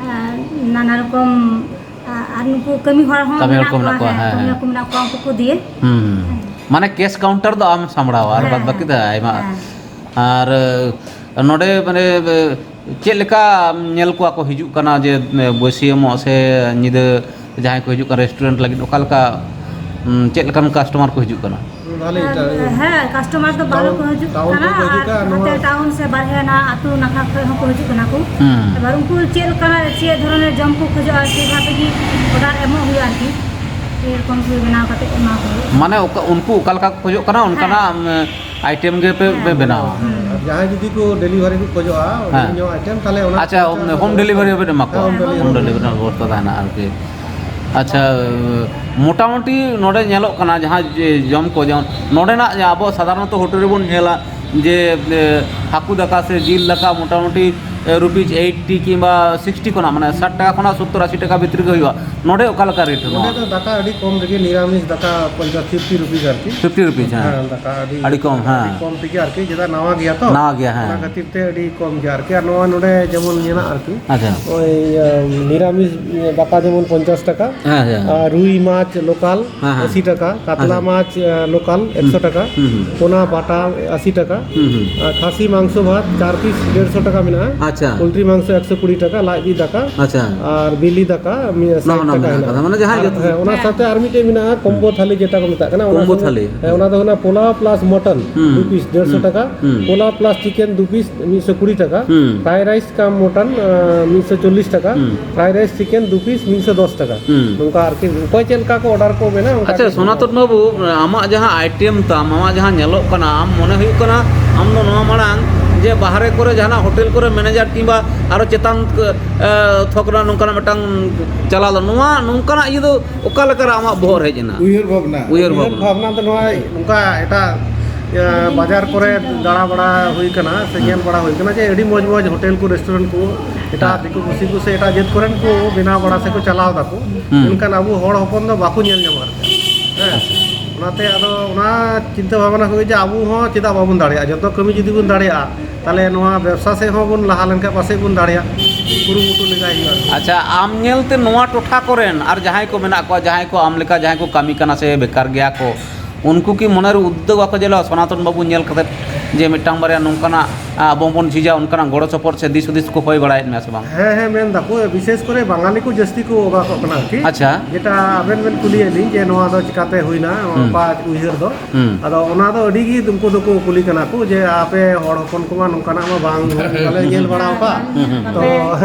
ᱟᱨ ᱱᱟᱱᱟ ᱨᱚᱠᱚᱢ, ᱟᱨ ᱱᱩᱠᱩ ᱠᱟᱹᱢᱤ ᱦᱚᱲ ᱦᱚᱸ ᱠᱟᱹᱢᱤ ᱦᱚᱲ ᱢᱮᱱᱟᱜ ᱠᱚ ᱠᱚᱣᱟ, ᱢᱮᱱᱟᱜ ᱠᱚᱣᱟ, ᱦᱮᱸ, ᱦᱮᱸ, ᱠᱟᱹᱢᱤ ᱦᱮᱸ᱾ ᱦᱚᱲ ᱠᱚ ᱢᱮᱱᱟᱜ ᱠᱚᱣᱟ, ᱩᱱᱠᱩ ᱠᱚ ᱫᱤᱭᱮ᱾ ᱦᱩᱸ᱾ ᱦᱮᱸ᱾ ᱢᱟᱱᱮ cash counter ᱫᱚ ᱟᱢ ᱥᱟᱢᱵᱲᱟᱣᱟ, ᱟᱨ ᱦᱮᱸ, ᱵᱟᱫ ᱵᱟᱹᱠᱤ ᱫᱚ ᱦᱮᱸ, ᱟᱭᱢᱟ᱾ ᱦᱮᱸ᱾ ᱟᱨ, ᱱᱚᱰᱮ ᱢᱟᱱᱮ, ᱪᱮᱫ ᱞᱮᱠᱟ ᱧᱮᱞ ᱠᱚᱣᱟ ᱠᱚ ᱦᱤᱡᱩᱜ ᱠᱟᱱᱟ ᱡᱮ ᱵᱟᱹᱥᱭᱟᱹᱢᱚᱜ ᱥᱮ ᱧᱤᱫᱟᱹ ᱡᱟᱦᱟᱸᱭ ᱠᱚ ᱦᱤᱡᱩᱜ ᱠᱟᱱᱟ restaurant ᱞᱟᱹᱜᱤᱫ, ᱚᱠᱟ ᱞᱮᱠᱟ, ᱩᱸ, ᱪᱮᱫ ᱞᱮᱠᱟᱱ customer ᱠᱚ ᱦᱤᱡᱩᱜ ᱠᱟᱱᱟ? ᱵᱷᱟᱞᱮ ᱟᱨ, ᱴᱟ-, ᱦᱮᱸ, customer ᱫᱚ ᱵᱷᱟᱞᱮ ᱴᱟᱣᱩᱱ, ᱠᱚ ᱦᱤᱡᱩᱜ ᱴᱟᱣᱩᱱ ᱠᱟᱱᱟ, ᱠᱷᱚᱱ ᱠᱚ ᱦᱤᱡᱩᱜ ᱟᱨ ᱠᱟᱱᱟ, ᱱᱚᱣᱟ ᱱᱚᱛᱮ ᱴᱟᱣᱩᱱ ᱥᱮ ᱵᱟᱨᱦᱮ ᱚᱱᱟ ᱟᱹᱛᱩ ᱱᱟᱠᱷᱟ ᱠᱷᱚᱱ ᱦᱚᱸᱠᱚ ᱦᱤᱡᱩᱜ ᱠᱟᱱᱟ ᱠᱚ᱾ ᱦᱩᱸ᱾ ᱮᱵᱟᱨ ᱩᱱᱠᱩ ᱪᱮᱫ ᱞᱮᱠᱟ, ᱪᱮᱫ ᱫᱷᱚᱨᱚᱱᱮᱨ ᱡᱚᱢ ᱠᱚ ᱠᱷᱚᱡᱚᱜᱼᱟ, ᱥᱮ ᱵᱷᱟᱵᱮ ᱜᱮ order ᱮᱢᱚᱜ ᱦᱩᱭᱩᱜᱼᱟ ᱟᱨᱠᱤ, ᱥᱮᱨᱚᱠᱚᱢ ᱜᱮ ᱵᱮᱱᱟᱣ ᱠᱟᱛᱮ ᱮᱢᱟ ᱠᱚ ᱦᱩᱭᱩᱜᱼᱟ᱾ ᱢᱟᱱᱮ ᱚᱠᱟ, ᱩᱱᱠᱩ ᱚᱠᱟ ᱞᱮᱠᱟ ᱠᱚ ᱠᱷᱚᱡᱚᱜ ᱠᱟᱱᱟ, ᱚᱱᱠᱟᱱᱟᱜ, ᱦᱮᱸ᱾ ᱩᱢ, item ᱜᱮ ᱯᱮ, ᱦᱮᱸ᱾ ᱯᱮ ᱵᱮᱱᱟᱣᱟ? ᱦᱮᱸ, ᱟᱨ ᱡᱟᱦᱟᱸᱭ ᱡᱩᱫᱤ ᱠᱚ delivery ᱠᱚ ᱠᱷᱚᱡᱚᱜᱼᱟ, ᱦᱮᱸ᱾ ᱰᱷᱮᱨ ᱧᱚᱜ item, ᱛᱟᱦᱞᱮ ᱚᱱᱟ ᱟᱪᱪᱷᱟ, ᱠᱷᱚᱨᱪᱟ ᱦᱳᱢ ᱫᱚ delivery ᱦᱚᱸᱯᱮ ᱮᱢᱟ ᱠᱚᱣᱟ? ᱦᱮᱸ, ᱦᱳᱢ ᱦᱳᱢ delivery᱾ Delivery ᱨᱮᱱᱟᱜ ᱵᱮᱵᱚᱥᱛᱷᱟ ᱛᱟᱦᱮᱱᱟ ᱟᱨᱠᱤ᱾ ᱟᱪᱪᱷᱟ, ᱢᱚᱴᱟᱢᱩᱴᱤ ᱱᱚᱰᱮ ᱧᱮᱞᱚᱜ ᱠᱟᱱᱟ ᱡᱟᱦᱟᱸ ᱡᱮ ᱡᱚᱢ ᱠᱚ, ᱡᱮᱢᱚᱱ ᱱᱚᱰᱮᱱᱟᱜ ᱡᱮ ᱟᱵᱚ ᱥᱟᱫᱷᱟᱨᱚᱱᱚᱛᱚ ᱦᱳᱴᱮᱞ ᱨᱮᱵᱚᱱ ᱧᱮᱞᱟ ᱡᱮ, ᱮ, ᱦᱟᱹᱠᱩ ᱫᱟᱠᱟ ᱥᱮ ᱡᱤᱞ ᱫᱟᱠᱟ ᱢᱚᱴᱟᱢᱩᱴᱤ, ᱮ, rupees eighty ᱠᱤᱝᱵᱟ sixty ᱠᱷᱚᱱᱟᱜ, ᱢᱟᱱᱮ ᱥᱟᱴ ᱴᱟᱠᱟ ᱠᱷᱚᱱᱟᱜ ᱥᱚᱛᱛᱚᱨ ᱟᱥᱤ ᱴᱟᱠᱟ ᱵᱷᱤᱛᱨᱤ ᱜᱮ ᱦᱩᱭᱩᱜᱼᱟ᱾ ᱱᱚᱰᱮ ᱚᱠᱟ ᱞᱮᱠᱟ rate ᱱᱚᱰᱮ ᱱᱚᱣᱟ? ᱫᱚ ᱫᱟᱠᱟ ᱟᱹᱰᱤ ᱠᱚᱢ ᱨᱮᱜᱮ, ᱱᱤᱨᱟᱢᱤᱥ ᱫᱟᱠᱟ ᱯᱚᱧᱪᱟᱥ, fifty rupees ᱟᱨᱠᱤ᱾ Fifty rupees, ᱦᱮᱸ᱾ ᱦᱮᱸ, ᱫᱟᱠᱟ ᱟᱹᱰᱤ, ᱟᱹᱰᱤ ᱠᱚᱢ, ᱦᱮᱸ᱾ ᱟᱹᱰᱤ ᱠᱚᱢ ᱛᱮᱜᱮ ᱟᱨᱠᱤ, ᱪᱮᱫᱟᱜ ᱱᱟᱣᱟ ᱜᱮᱭᱟ ᱛᱚ᱾ ᱱᱟᱣᱟ ᱜᱮᱭᱟ, ᱦᱮᱸ᱾ ᱚᱱᱟ ᱠᱷᱟᱹᱛᱤᱨ ᱛᱮ ᱟᱹᱰᱤ ᱠᱚᱢ ᱜᱮᱭᱟ ᱟᱨᱠᱤ᱾ ᱟᱨ ᱱᱚᱣᱟ ᱱᱚᱰᱮ ᱡᱮᱢᱚᱱ ᱢᱮᱱᱟᱜᱼᱟ ᱟᱨᱠᱤ, ᱟᱪᱪᱷᱟ᱾ ᱳᱭ, ᱤᱭᱟᱹ, ᱱᱤᱨᱟᱢᱤᱥ ᱫᱟᱠᱟ ᱡᱮᱢᱚᱱ ᱯᱚᱧᱪᱟᱥ ᱴᱟᱠᱟ, ᱦᱮᱸ, ᱦᱮᱸ᱾ ᱟᱨ ᱨᱩᱭ ᱢᱟᱪᱷ local ᱦᱮᱸ, ᱦᱮᱸ᱾ ᱟᱥᱤ ᱴᱟᱠᱟ, ᱠᱟᱛᱞᱟ ᱦᱮᱸ, ᱦᱮᱸ᱾ ᱢᱟᱪᱷ, ᱮ, local ᱦᱩᱸ, ᱮᱠᱥᱚ ᱴᱟᱠᱟ, ᱦᱩᱸ, ᱦᱩᱸ᱾ ᱯᱳᱱᱟ ᱵᱟᱴᱟ ᱟᱥᱤ ᱴᱟᱠᱟ, ᱦᱩᱸ, ᱦᱩᱸ᱾ ᱟᱨ ᱠᱷᱟᱥᱤ ᱢᱟᱝᱥᱚ ᱵᱷᱟᱛ ᱪᱟᱨ piece ᱰᱮᱲᱥᱚ ᱴᱟᱠᱟ ᱢᱮᱱᱟᱜᱼᱟ᱾ ᱟᱪᱪᱷᱟ, ᱟᱪᱪᱷᱟ᱾ ᱯᱳᱞᱴᱨᱤ ᱢᱟᱝᱥᱚ ᱮᱠᱥᱚ ᱠᱩᱲᱤ ᱴᱟᱠᱟ, ᱞᱟᱡ ᱵᱤ ᱫᱟᱠᱟ, ᱟᱪᱪᱷᱟ᱾ ᱟᱨ ᱵᱤᱞᱤ ᱫᱟᱠᱟ ᱢᱤᱫ ᱥᱟᱴ ᱱᱚᱣᱟ ᱦᱚᱸ ᱴᱟᱠᱟ ᱢᱮᱱᱟᱜ ᱦᱮᱱᱟᱜᱼᱟ᱾ ᱟᱠᱟᱫᱟ, ᱢᱟᱱᱮ ᱡᱟᱦᱟᱸᱭ ᱟᱨ, ᱡᱚᱛᱚ ᱦᱮᱸ, ᱚᱱᱟ ᱦᱮᱸ᱾ ᱥᱟᱶᱛᱮ ᱟᱨ ᱢᱤᱫᱴᱮᱡ ᱢᱮᱱᱟᱜᱼᱟ, ᱠᱚᱢᱵᱳ ᱦᱩᱸ᱾ ᱛᱷᱟᱹᱞᱤ ᱡᱮᱴᱟ ᱠᱚ ᱢᱮᱛᱟᱜ ᱠᱟᱱᱟ, ᱚᱱᱟ ᱠᱚᱢᱵᱳ ᱫᱚ, ᱛᱷᱟᱹᱞᱤ᱾ ᱦᱮᱸ, ᱚᱱᱟ ᱫᱚ ᱦᱩᱭᱱᱟ ᱯᱳᱞᱟᱣ ᱯᱞᱟᱥ ᱢᱚᱴᱚᱱ, ᱦᱩᱸ᱾ ᱫᱩ ᱯᱤᱥ, ᱰᱮᱲᱥᱚ ᱦᱩᱸ᱾ ᱴᱟᱠᱟ, ᱦᱩᱸ᱾ ᱯᱳᱞᱟᱣ ᱯᱞᱟᱥ ᱪᱤᱠᱮᱱ, ᱫᱩ ᱯᱤᱥ, ᱢᱤᱫᱥᱚ ᱠᱩᱲᱤ ᱴᱟᱠᱟ, ᱦᱩᱸ᱾ ᱯᱷᱨᱟᱭ ᱨᱟᱭᱤᱥ ᱠᱟᱢ ᱢᱚᱴᱚᱱ, ᱟᱸ, ᱢᱤᱫᱥᱚ ᱪᱚᱞᱞᱤᱥ ᱴᱟᱠᱟ, ᱦᱩᱸ᱾ ᱯᱷᱨᱟᱭ ᱨᱟᱭᱤᱥ ᱪᱤᱠᱮᱱ, ᱫᱩ ᱯᱤᱥ, ᱢᱤᱫᱥᱚ ᱫᱚᱥ ᱴᱟᱠᱟ᱾ ᱦᱩᱸ᱾ ᱱᱚᱝᱠᱟ ᱟᱨᱠᱤ, ᱚᱠᱚᱭ ᱪᱮᱫ ᱞᱮᱠᱟ ᱠᱚ ᱚᱰᱟᱨ ᱠᱚ ᱢᱮᱱᱟ, ᱚᱱᱠᱟ ᱟᱪᱪᱷᱟ, ᱜᱮ᱾ ᱥᱚᱱᱟᱛᱚᱱ ᱵᱟᱹᱵᱩ, ᱟᱢᱟᱜ ᱡᱟᱦᱟᱸ ᱟᱭᱴᱮᱢ ᱛᱟᱢ, ᱟᱢᱟᱜ ᱡᱟᱦᱟᱸ ᱧᱮᱞᱚᱜ ᱠᱟᱱᱟ, ᱟᱢ ᱢᱚᱱᱮ ᱦᱩᱭᱩᱜ ᱠᱟᱱᱟ ᱟᱢ ᱫᱚ ᱱᱚᱣᱟ ᱢᱟᱲᱟᱝ ᱡᱮ ᱵᱟᱦᱨᱮ ᱠᱚᱨᱮ ᱡᱟᱦᱟᱱᱟᱜ ᱦᱳᱴᱮᱞ ᱠᱚᱨᱮ ᱢᱮᱱᱮᱡᱟᱨ ᱠᱤᱝᱵᱟ ᱟᱨᱚ ᱪᱮᱛᱟᱱ, ᱮ, ᱛᱷᱚᱠ ᱨᱮᱱᱟᱜ ᱱᱚᱝᱠᱟᱱᱟᱜ ᱢᱤᱫᱴᱟᱝ ᱪᱟᱞᱟᱣ ᱫᱚ, ᱱᱚᱣᱟ ᱱᱚᱝᱠᱟᱱᱟᱜ ᱤᱭᱟᱹ ᱫᱚ ᱚᱠᱟ ᱞᱮᱠᱟ ᱨᱮ ᱟᱢᱟᱜ ᱵᱚᱦᱚᱜ ᱨᱮ ᱦᱮᱡ ᱮᱱᱟ? ᱩᱭᱦᱟᱹᱨ ᱵᱷᱟᱵᱽᱱᱟ᱾ ᱩᱭᱦᱟᱹᱨ ᱩᱭᱦᱟᱹᱨ ᱵᱷᱟᱵᱽᱱᱟ᱾ ᱵᱷᱟᱵᱽᱱᱟ ᱫᱚ ᱱᱚᱣᱟ ᱱᱚᱝᱠᱟ ᱮᱴᱟᱜ, ᱮ, ᱵᱟᱡᱟᱨ ᱠᱚᱨᱮ ᱫᱟᱬᱟ ᱵᱟᱲᱟ ᱦᱩᱭ ᱠᱟᱱᱟ ᱥᱮ ᱧᱮᱞ ᱵᱟᱲᱟ ᱦᱩᱭ ᱠᱟᱱᱟ ᱡᱮ ᱟᱹᱰᱤ ᱢᱚᱡᱽ ᱢᱚᱡᱽ ᱦᱳᱴᱮᱞ ᱠᱚ, ᱨᱮᱥᱴᱩᱨᱮᱱᱴ ᱠᱚ ᱮᱴᱟᱜ ᱦᱮᱸ᱾ ᱫᱤᱠᱩ ᱯᱩᱥᱤ ᱠᱚ ᱥᱮ ᱮᱴᱟᱜ ᱡᱟᱹᱛ ᱠᱚᱨᱮᱱ ᱠᱚ ᱵᱮᱱᱟᱣ ᱵᱟᱲᱟ ᱥᱮ ᱠᱚ ᱪᱟᱞᱟᱣ ᱫᱟᱠᱚ᱾ ᱦᱩᱸ᱾ ᱢᱮᱱᱠᱷᱟᱱ ᱟᱵᱚ ᱦᱚᱲ ᱦᱚᱯᱚᱱ ᱫᱚ ᱵᱟᱠᱚ ᱧᱮᱞ ᱧᱟᱢᱟ ᱟᱨᱠᱤ᱾ ᱦᱮᱸ᱾ ᱟᱪᱪᱷᱟ᱾ ᱚᱱᱟᱛᱮ ᱟᱫᱚ ᱚᱱᱟ ᱪᱤᱱᱛᱟᱹ ᱵᱷᱟᱵᱽᱱᱟ ᱦᱩᱭ ᱡᱮ ᱟᱵᱚ ᱦᱚᱸ ᱪᱮᱫᱟᱜ ᱵᱟᱵᱚᱱ ᱫᱟᱲᱮᱭᱟᱜᱼᱟ? ᱡᱚᱛᱚ ᱠᱟᱹᱢᱤ ᱡᱩᱫᱤ ᱵᱚᱱ ᱫᱟᱲᱮᱭᱟᱜᱼᱟ, ᱛᱟᱦᱚᱞᱮ ᱱᱚᱣᱟ ᱵᱮᱵᱽᱥᱟ ᱥᱮᱫ ᱦᱚᱸ ᱵᱚᱱ ᱞᱟᱦᱟ ᱞᱮᱱᱠᱷᱟᱱ ᱯᱟᱥᱮᱡ ᱵᱚᱱ ᱫᱟᱲᱮᱭᱟᱜ, ᱠᱩᱨᱩᱢᱩᱴᱩ ᱞᱮᱜᱟᱭ ᱦᱩᱭᱩᱜᱼᱟ᱾ ᱟᱪᱪᱷᱟ, ᱟᱢ ᱧᱮᱞᱛᱮ ᱱᱚᱣᱟ ᱴᱚᱴᱷᱟ ᱠᱚᱨᱮᱱ ᱟᱨ ᱡᱟᱦᱟᱸᱭ ᱠᱚ ᱢᱮᱱᱟᱜ ᱠᱚᱣᱟ, ᱡᱟᱦᱟᱸᱭ ᱠᱚ ᱟᱢ ᱞᱮᱠᱟ, ᱡᱟᱦᱟᱸᱭ ᱠᱚ ᱠᱟᱹᱢᱤ ᱠᱟᱱᱟ ᱥᱮ ᱵᱮᱠᱟᱨ ᱜᱮᱭᱟ ᱠᱚ, ᱩᱱᱠᱩ ᱠᱤ ᱢᱚᱱᱮᱨᱮ ᱩᱫᱽᱫᱳᱜᱽ ᱵᱟᱠᱚ ᱧᱮᱞᱟ ᱥᱚᱱᱟᱛᱚᱱ ᱵᱟᱹᱵᱩ ᱧᱮᱞ ᱠᱟᱛᱮᱫ ᱡᱮ ᱢᱤᱫᱴᱟᱝ ᱵᱟᱨᱭᱟ ᱱᱚᱝᱠᱟᱱᱟᱜ, ᱟ, ᱟᱵᱚ ᱵᱚᱱ ᱡᱷᱤᱡᱟ, ᱚᱱᱠᱟᱱᱟᱜ ᱜᱚᱲᱚ ᱥᱚᱯᱚᱦᱚᱫ ᱥᱮ ᱫᱤᱥ ᱦᱩᱫᱤᱥ ᱠᱚ ᱦᱩᱭ ᱵᱟᱲᱟᱭᱮᱫ ᱢᱮᱭᱟ ᱥᱮ ᱵᱟᱝ? ᱦᱮᱸ, ᱦᱮᱸ, ᱢᱮᱱ ᱫᱟᱠᱚ, ᱵᱤᱥᱮᱥ ᱠᱚᱨᱮ ᱵᱟᱝᱟᱞᱤ ᱠᱚ ᱡᱟᱹᱥᱛᱤ ᱠᱚ ᱚᱵᱷᱟᱵᱚᱜ ᱠᱟᱱᱟ ᱟᱨᱠᱤ᱾ ᱟᱪᱪᱷᱟ᱾ ᱡᱮᱴᱟ ᱟᱵᱮᱱ ᱵᱮᱱ ᱠᱩᱞᱤᱭᱮᱫ ᱞᱤᱧ ᱡᱮ ᱱᱚᱣᱟ ᱫᱚ ᱪᱤᱠᱟᱛᱮ ᱦᱩᱭᱱᱟ, ᱦᱩᱸ᱾ ᱚᱱᱠᱟ ᱩᱭᱦᱟᱹᱨ ᱫᱚ᱾ ᱦᱩᱸ᱾ ᱟᱫᱚ ᱚᱱᱟ ᱫᱚ ᱟᱹᱰᱤ ᱜᱮ ᱩᱱᱠᱩ ᱫᱚᱠᱚ ᱠᱩᱞᱤ ᱠᱟᱱᱟ ᱠᱚ ᱡᱮ ᱟᱯᱮ ᱦᱚᱲ ᱦᱚᱯᱚᱱ ᱠᱚᱢᱟ ᱱᱚᱝᱠᱟᱱᱟᱜ ᱢᱟ ᱵᱟᱝ ᱵᱟᱞᱮ ᱧᱮᱞ ᱵᱟᱲᱟ ᱟᱠᱟᱫ᱾ ᱦᱩᱸ, ᱦᱩᱸ, ᱦᱩᱸ᱾ ᱛᱚ,